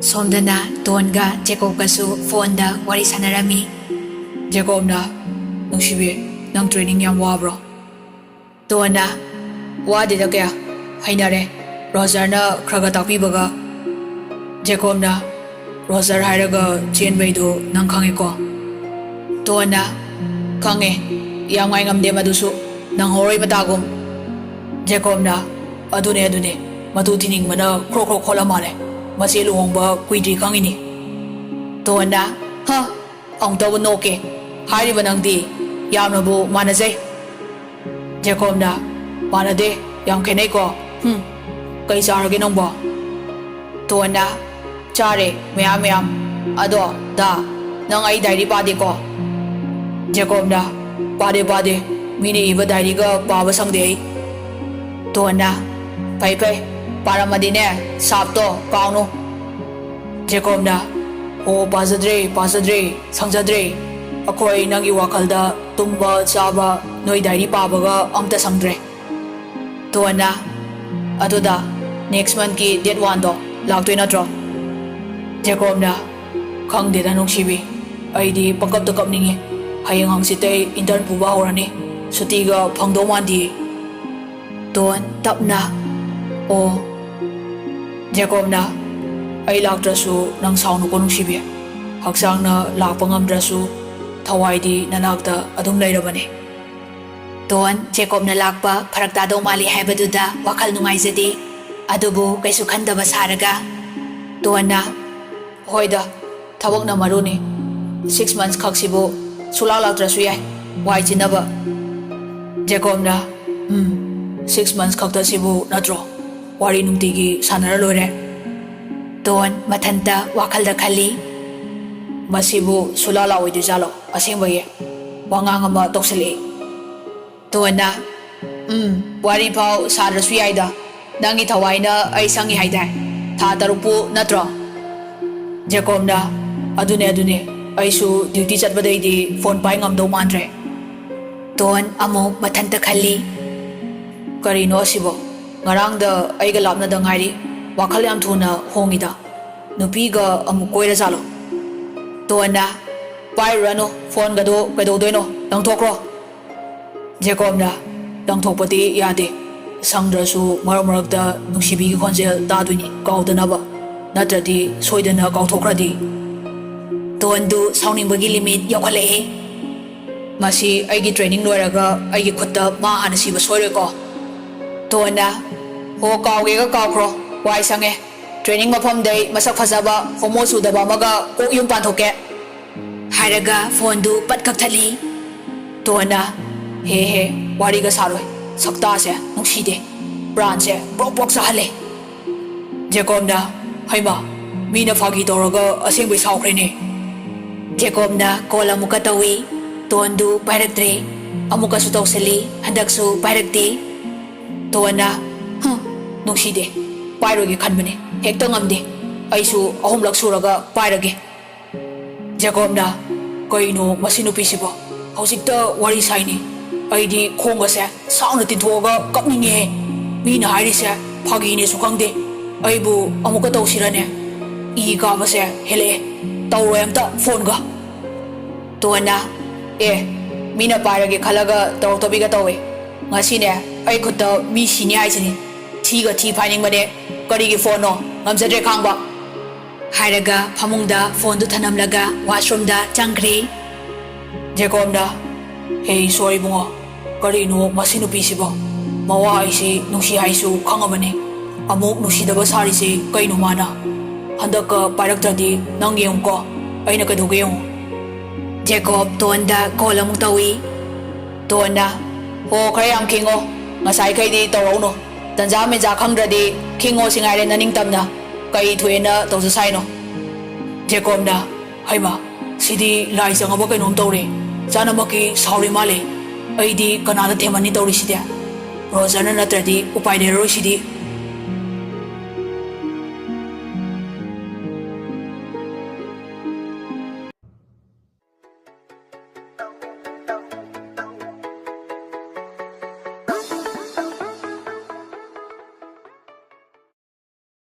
ꯁꯣꯝꯗꯅ ꯇꯣꯟꯒ ꯖꯦꯀꯣꯕꯀꯁꯨ ꯐꯣꯟꯗ ꯋꯥꯔꯤ ꯁꯥꯟꯅꯔꯝꯃꯤ꯫ ꯖꯦꯀꯣꯕꯅ, "ꯅꯨꯡꯁꯤꯕꯤ, ꯅꯪ training ꯌꯥꯝ ꯋꯥꯕ꯭ꯔꯣ?" ꯇꯣꯟꯅ, "ꯋꯥꯗꯦꯗ ꯀꯌꯥ, ꯍꯩꯅꯔꯦ꯫ ꯔꯣꯖꯔꯅ ꯈꯔ ꯈꯔ ꯇꯥꯛꯄꯤꯕꯒ꯫" ꯖꯦꯀꯣꯕꯅ, "ꯔꯣꯖꯔ ꯍꯥꯏꯔꯒ ꯆꯦꯟꯕꯩꯗꯣ ꯅꯪ ꯈꯪꯉꯦꯀꯣ?" ꯇꯣꯟꯅ, "ꯈꯪꯉꯦ, ꯌꯥꯝ ꯉꯥꯏ ꯉꯝꯗꯦ ꯃꯗꯨꯁꯨ, ꯅꯪꯍꯧꯔꯣꯏ ꯃꯇꯥꯒꯨꯝ꯫" ꯖꯦꯀꯣꯕꯅ, "ꯑꯗꯨꯅꯦ, ꯑꯗꯨꯅꯦ, ꯃꯇꯨ ꯊꯤꯅꯤꯡꯕꯅ ꯈ꯭ꯔꯣꯛ ꯈ꯭ꯔꯣꯛ ꯈꯣꯠꯂ ꯃꯥꯜꯂꯦ, ꯃꯆꯦ ꯂꯨꯍꯣꯡꯕ ꯀꯨꯏꯗ꯭ꯔꯤ ꯈꯪꯉꯤꯅꯤ꯫" ꯇꯣꯟꯅ, "ꯍ, ꯑꯃꯨꯛꯇꯕꯨ ꯅꯣꯛꯀꯦ, ꯍꯥꯏꯔꯤꯕ ꯅꯪꯗꯤ ꯌꯥꯝꯅꯕꯨ ꯃꯥꯟꯅꯖꯩ꯫" ꯖꯦꯀꯣꯕꯅ, "ꯃꯥꯟꯅꯗꯦ, ꯌꯥꯝ ꯈꯦꯠꯅꯩꯀꯣ꯫ ꯍꯨꯝ, ꯀꯩ ꯆꯥꯔꯒꯦ ꯅꯪꯕꯣ?" ꯇꯣꯟꯅ, "ꯆꯥꯔꯦ, ꯃꯌꯥꯝ ꯃꯌꯥꯝ꯫ ꯑꯗꯣ, ꯗꯥ, ꯅꯪ ꯑꯩ diary ꯄꯥꯗꯦꯀꯣ?" ꯖꯦꯀꯣꯕꯅ, "ꯄꯥꯗꯦ, ꯄꯥꯗꯦ꯫ ꯃꯤꯅ ꯏꯕ diaryꯒ ꯄꯥꯕ ꯁꯪꯗꯦ ꯑꯩ꯫" ꯇꯣꯟꯅ, "ꯐꯩ, ꯐꯩ꯫ ꯄꯥꯔꯝꯃꯗꯤꯅꯦ, ꯁꯥꯞꯇꯣ ꯀꯥꯎꯅꯨ꯫" ꯖꯦꯀꯣꯕꯅ, "ꯑꯣ, ꯄꯥꯖꯗ꯭ꯔꯦ, ꯄꯥꯖꯗ꯭ꯔꯦ, ꯁꯪꯖꯗ꯭ꯔꯦ꯫ ꯑꯩꯈꯣꯏ ꯅꯪꯒꯤ ꯋꯥꯈꯜꯗ ꯇꯨꯝꯕ, ꯆꯥꯕ, ꯅꯣꯏ diary ꯄꯥꯕꯒ ꯑꯝꯇ ꯁꯪꯗ꯭ꯔꯦ꯫" ꯇꯣꯟꯅ, "ꯑꯗꯨꯗ next monthꯀꯤ date oneꯗꯣ ꯂꯥꯛꯇꯣꯏ ꯅꯠꯇ꯭ꯔꯣ?" ꯖꯦꯀꯣꯕꯅ, "ꯈꯪꯗꯦꯗ ꯅꯨꯡꯁꯤꯕꯤ, ꯑꯩꯗꯤ ꯄꯪꯀꯞꯇ ꯀꯞꯅꯤꯡꯉꯤ꯫ ꯍꯌꯦꯡ ꯍꯪꯆꯤꯠꯇꯩ intern ꯄꯨꯕ ꯍꯧꯔꯅꯤ꯫ ꯁꯨꯇꯤꯒ ꯐꯪꯗꯧ ꯃꯥꯟꯗꯦ꯫" ꯇꯣꯟ, ꯇꯞꯅ, "ꯑꯣ꯫" ꯖꯦꯀꯣꯕꯅ, "ꯑꯩ ꯂꯥꯛꯇ꯭ꯔꯁꯨ ꯅꯪ ꯁꯥꯎꯅꯨꯀꯣ ꯅꯨꯡꯁꯤꯕꯤ꯫ ꯍꯛꯆꯥꯡꯅ ꯂꯥꯛꯄ ꯉꯝꯗ꯭ꯔꯁꯨ ꯊꯋꯥꯏꯗꯤ ꯅꯅꯥꯛꯇ ꯑꯗꯨꯝ ꯂꯩꯔꯕꯅꯤ꯫" ꯇꯣꯟ, ꯖꯦꯀꯣꯕꯅ ꯂꯥꯛꯄ ꯐꯔꯛ ꯇꯥꯗꯧ ꯃꯥꯜꯂꯤ ꯍꯥꯏꯕꯗꯨꯗ ꯋꯥꯈꯜ ꯅꯨꯡꯉꯥꯏꯖꯗꯦ꯫ ꯑꯗꯨꯕꯨ ꯀꯩꯁꯨ ꯈꯟꯗꯕ ꯁꯥꯔꯒ ꯇꯣꯟꯅ, "ꯍꯣꯏꯗ, ꯊꯕꯛꯅ ꯃꯔꯨꯅꯤ꯫ Six months ꯈꯛꯁꯤꯕꯨ ꯁꯨꯂꯥꯛ ꯂꯥꯛꯇ꯭ꯔꯁꯨ ꯌꯥꯏ, ꯋꯥꯏ ꯆꯤꯟꯅꯕ꯫" ꯖꯦꯀꯣꯕꯅ, "ꯎꯝ, six months ꯈꯛꯇꯁꯤꯕꯨ ꯅꯠꯇ꯭ꯔꯣ? ꯋꯥꯔꯤ ꯅꯨꯡꯇꯤꯒꯤ ꯁꯥꯟꯅꯔ ꯂꯣꯏꯔꯦ꯫" ꯇꯣꯟ ꯃꯊꯟꯇ ꯋꯥꯈꯜꯗ ꯈꯜꯂꯤ꯫ "ꯃꯁꯤꯕꯨ ꯁꯨꯂꯥ ꯂꯥꯛꯑꯣꯏꯗꯣꯏꯖꯥꯠꯂꯣ? ꯑꯁꯦꯡꯕꯒꯤ ꯋꯥꯉꯥꯡ ꯑꯃ ꯇꯧꯁꯤꯜꯂꯛꯏ꯫" ꯇꯣꯟꯅ, "ꯎꯝ, ꯋꯥꯔꯤ ꯐꯥꯎ ꯁꯥꯗ꯭ꯔꯁꯨ ꯌꯥꯏꯗ꯫ ꯅꯪꯒꯤ ꯊꯋꯥꯏꯅ ꯑꯩ ꯁꯪꯉꯤ ꯍꯥꯏꯗꯥꯏ? ꯊꯥ ꯇꯔꯨꯛꯄꯨ ꯅꯠꯇ꯭ꯔꯣ?" ꯖꯦꯀꯣꯕꯅ, "ꯑꯗꯨꯅꯦ, ꯑꯗꯨꯅꯦ꯫ ꯑꯩꯁꯨ duty ꯆꯠꯄꯗꯩꯗꯤ phone ꯄꯥꯏ ꯉꯝꯗꯧ ꯃꯥꯟꯗ꯭ꯔꯦ꯫" ꯇꯣꯟ ꯑꯃꯨꯛ ꯃꯊꯟꯇ ꯈꯜꯂꯤ꯫ "ꯀꯔꯤꯅꯣ ꯑꯁꯤꯕꯣ? ꯉꯔꯥꯡꯗ ꯑꯩꯒ ꯂꯥꯞꯅꯗ ꯉꯥꯏꯔꯤ꯫ ꯋꯥꯈꯜ ꯌꯥꯝ ꯊꯨꯅ ꯍꯣꯡꯉꯤꯗ꯫ ꯅꯨꯄꯤꯒ ꯑꯃꯨꯛ ꯀꯣꯏꯔꯖꯥꯠꯂꯣ?" ꯇꯣꯟꯅ, "ꯄꯥꯏꯔꯨꯔꯅꯨ, phoneꯒꯗꯣ ꯀꯩꯗꯧꯗꯣꯏꯅꯣ? ꯂꯪꯊꯣꯛꯈ꯭ꯔꯣ꯫" ꯖꯦꯀꯣꯕꯅ, "ꯂꯪꯊꯣꯛꯄꯗꯤ ꯌꯥꯗꯦ꯫ ꯁꯪꯗ꯭ꯔꯁꯨ ꯃꯔꯛ ꯃꯔꯛꯇ ꯅꯨꯡꯁꯤꯕꯤꯒꯤ ꯈꯣꯟꯖꯦꯜ ꯇꯥꯗꯣꯏꯅꯤ, ꯀꯥꯎꯗꯅꯕ꯫ ꯅꯠꯇ꯭ꯔꯗꯤ ꯁꯣꯏꯗꯅ ꯀꯥꯎꯊꯣꯛꯈ꯭ꯔꯗꯤ꯫" ꯇꯣꯟꯗꯨ ꯁꯥꯎꯅꯤꯡꯕꯒꯤ limit ꯌꯧꯈꯠꯂꯛꯏ꯫ "ꯃꯁꯤ ꯑꯩꯒꯤ training ꯂꯣꯏꯔꯒ ꯑꯩꯒꯤ ꯈꯨꯠꯇ ꯃꯥ ꯍꯥꯟꯅ ꯁꯤꯕ ꯁꯣꯏꯔꯣꯏꯀꯣ꯫" ꯇꯣꯟꯅ, "ꯍꯣ, ꯀꯥꯎꯒꯦꯒ ꯀꯥꯎꯈ꯭ꯔꯣ, ꯋꯥꯏ ꯁꯪꯉꯦ꯫ Training ꯃꯐꯝꯗꯩ ꯃꯁꯛ ꯐꯖꯕ homo ꯆꯨꯗꯕ ꯑꯃꯒ ꯀꯣꯛ ꯌꯨꯝ ꯄꯥꯟꯊꯣꯛꯀꯦ꯫" ꯍꯥꯏꯔꯒ phoneꯗꯨ ꯄꯠ ꯀꯛꯊꯠꯂꯤ꯫ ꯇꯣꯟꯅ, "ꯍꯦ ꯍꯦ, ꯋꯥꯔꯤꯒ ꯁꯥꯔꯣꯏ꯫ ꯁꯛꯇꯥꯁꯦ ꯅꯨꯡꯁꯤꯗꯦ꯫ ꯄ꯭ꯔꯥꯟꯁꯦ ꯄ꯭ꯔꯣꯛ ꯄ꯭ꯔꯣꯛ ꯆꯥꯍꯜꯂꯦ꯫" ꯖꯦꯀꯣꯕꯅ, "ꯍꯩꯃꯥ, ꯃꯤꯅ ꯐꯥꯒꯤ ꯇꯧꯔꯒ ꯑꯁꯦꯡꯕꯩ ꯁꯥꯎꯈ꯭ꯔꯦꯅꯦ꯫" ꯖꯦꯀꯣꯕꯅ call ꯑꯃꯨꯛꯀ ꯇꯧꯏ꯫ ꯇꯣꯟꯗꯨ ꯄꯥꯏꯔꯛꯇ꯭ꯔꯦ꯫ ꯑꯃꯨꯛꯀꯁꯨ ꯇꯧꯁꯤꯜꯂꯤ, ꯍꯟꯗꯛꯁꯨ ꯄꯥꯏꯔꯛꯇꯦ꯫ ꯇꯣꯟꯅ, "ꯍꯨꯝ, ꯅꯨꯡꯁꯤꯗꯦ, ꯄꯥꯏꯔꯣꯏꯒꯦ ꯈꯟꯕꯅꯦ, ꯍꯦꯛꯇ ꯉꯝꯗꯦ꯫ ꯑꯩꯁꯨ ꯑꯍꯨꯝꯂꯛ ꯁꯨꯔꯒ ꯄꯥꯏꯔꯒꯦ꯫" ꯖꯦꯀꯣꯕꯅ, "ꯀꯩꯅꯣ ꯃꯁꯤ ꯅꯨꯄꯤꯁꯤꯕꯣ? ꯍꯧꯖꯤꯛꯇ ꯋꯥꯔꯤ ꯁꯥꯏꯅꯤ꯫ ꯑꯩꯗꯤ ꯈꯣꯡꯒꯁꯦ ꯁꯥꯡꯅ ꯇꯤꯡꯊꯣꯛꯑꯒ ꯀꯞꯅꯤꯡꯉꯦꯍꯦ꯫ ꯃꯤꯅ ꯍꯥꯏꯔꯤꯁꯦ ꯐꯥꯒꯤꯅꯦꯁꯨ ꯈꯪꯗꯦ꯫ ꯑꯩꯕꯨ ꯑꯃꯨꯛꯀ ꯇꯧꯁꯤꯔꯅꯦ? ꯏ ꯀꯥꯕꯁꯦ ꯍꯦꯜꯂꯛꯑꯦ꯫ ꯇꯧꯔꯣꯏ ꯑꯝꯇ phoneꯒ꯫" ꯇꯣꯟꯅ, "ꯑꯦ, ꯃꯤꯅ ꯄꯥꯏꯔꯒꯦ ꯈꯜꯂꯒ ꯇꯧꯔꯛꯇꯕꯤꯒ ꯇꯧꯋꯦ꯫ ꯉꯁꯤꯅꯦ, ꯑꯩ ꯈꯨꯠꯇ ꯃꯤ ꯁꯤꯅꯤ ꯍꯥꯏꯁꯤꯅꯤ꯫ ꯊꯤꯒ ꯊꯤ ꯐꯥꯏꯅꯤꯡꯕꯅꯦ꯫ ꯀꯔꯤꯒꯤ phoneꯅꯣ? ꯉꯝꯖꯗ꯭ꯔꯦ ꯈꯥꯡꯕ꯫" ꯍꯥꯏꯔꯒ ꯐꯃꯨꯡꯗ phoneꯗꯨ ꯊꯅꯝꯂꯒ washroomꯗ ꯆꯪꯈ꯭ꯔꯦ꯫ ꯖꯦꯀꯣꯕꯅ, "ꯍꯦ ꯏꯁꯣꯔ ꯏꯕꯨꯡꯉꯣ, ꯀꯔꯤꯅꯣ ꯃꯁꯤ ꯅꯨꯄꯤꯁꯤꯕꯣ? ꯃꯋꯥ ꯑꯩꯁꯤ ꯅꯨꯡꯁꯤ ꯍꯥꯏꯁꯨ ꯈꯪꯉꯕꯅꯤ꯫ ꯑꯃꯨꯛ ꯅꯨꯡꯁꯤꯗꯕ ꯁꯥꯔꯤꯁꯦ ꯀꯩꯅꯣ ꯃꯥꯅ? ꯍꯟꯗꯛꯀ ꯄꯥꯏꯔꯛꯇ꯭ꯔꯗꯤ ꯅꯪ ꯌꯦꯡꯉꯨꯀꯣ, ꯑꯩꯅ ꯀꯩꯗꯧꯒꯦ ꯌꯦꯡꯉꯨ꯫ ꯖꯦꯀꯣꯕ ꯇꯣꯟꯗ ꯀꯣꯜ ꯑꯃꯨꯛ ꯇꯧꯏ꯫ ꯇꯣꯟꯅ, "ꯍꯣ, ꯈꯔ ꯌꯥꯝ ꯈꯤꯡꯉꯣ, ꯉꯁꯥꯏꯈꯩꯗꯤ ꯇꯧꯔꯛꯎꯅꯨ꯫ ꯇꯟꯖꯥ ꯃꯦꯟꯖꯥ ꯈꯪꯗ꯭ꯔꯗꯤ ꯈꯤꯡꯉꯣ ꯁꯤ ꯉꯥꯏꯔꯦ ꯅꯅꯤꯡꯇꯝꯅ꯫ ꯀꯩ ꯊꯣꯛꯑꯦꯅ ꯇꯧꯖ ꯁꯥꯏꯅꯣ?" ꯖꯦꯀꯣꯕꯅ, "ꯍꯩꯃꯥ, ꯁꯤꯗꯤ ꯂꯥꯏ ꯆꯪꯉꯕ ꯀꯩꯅꯣꯝ ꯇꯧꯔꯦ꯫ ꯆꯥꯅꯃꯛꯀꯤ ꯁꯥꯎꯔꯤ ꯃꯥꯜꯂꯦ꯫ ꯑꯩꯗꯤ ꯀꯅꯥꯗ ꯊꯦꯝꯃꯅꯤ ꯇꯧꯔꯤꯁꯤꯗꯤ? ꯔꯣꯖꯔꯅ ꯅꯠꯇ꯭ꯔꯗꯤ ꯎꯄꯥꯏ ꯂꯩꯔꯔꯣꯏ ꯁꯤꯗꯤ꯫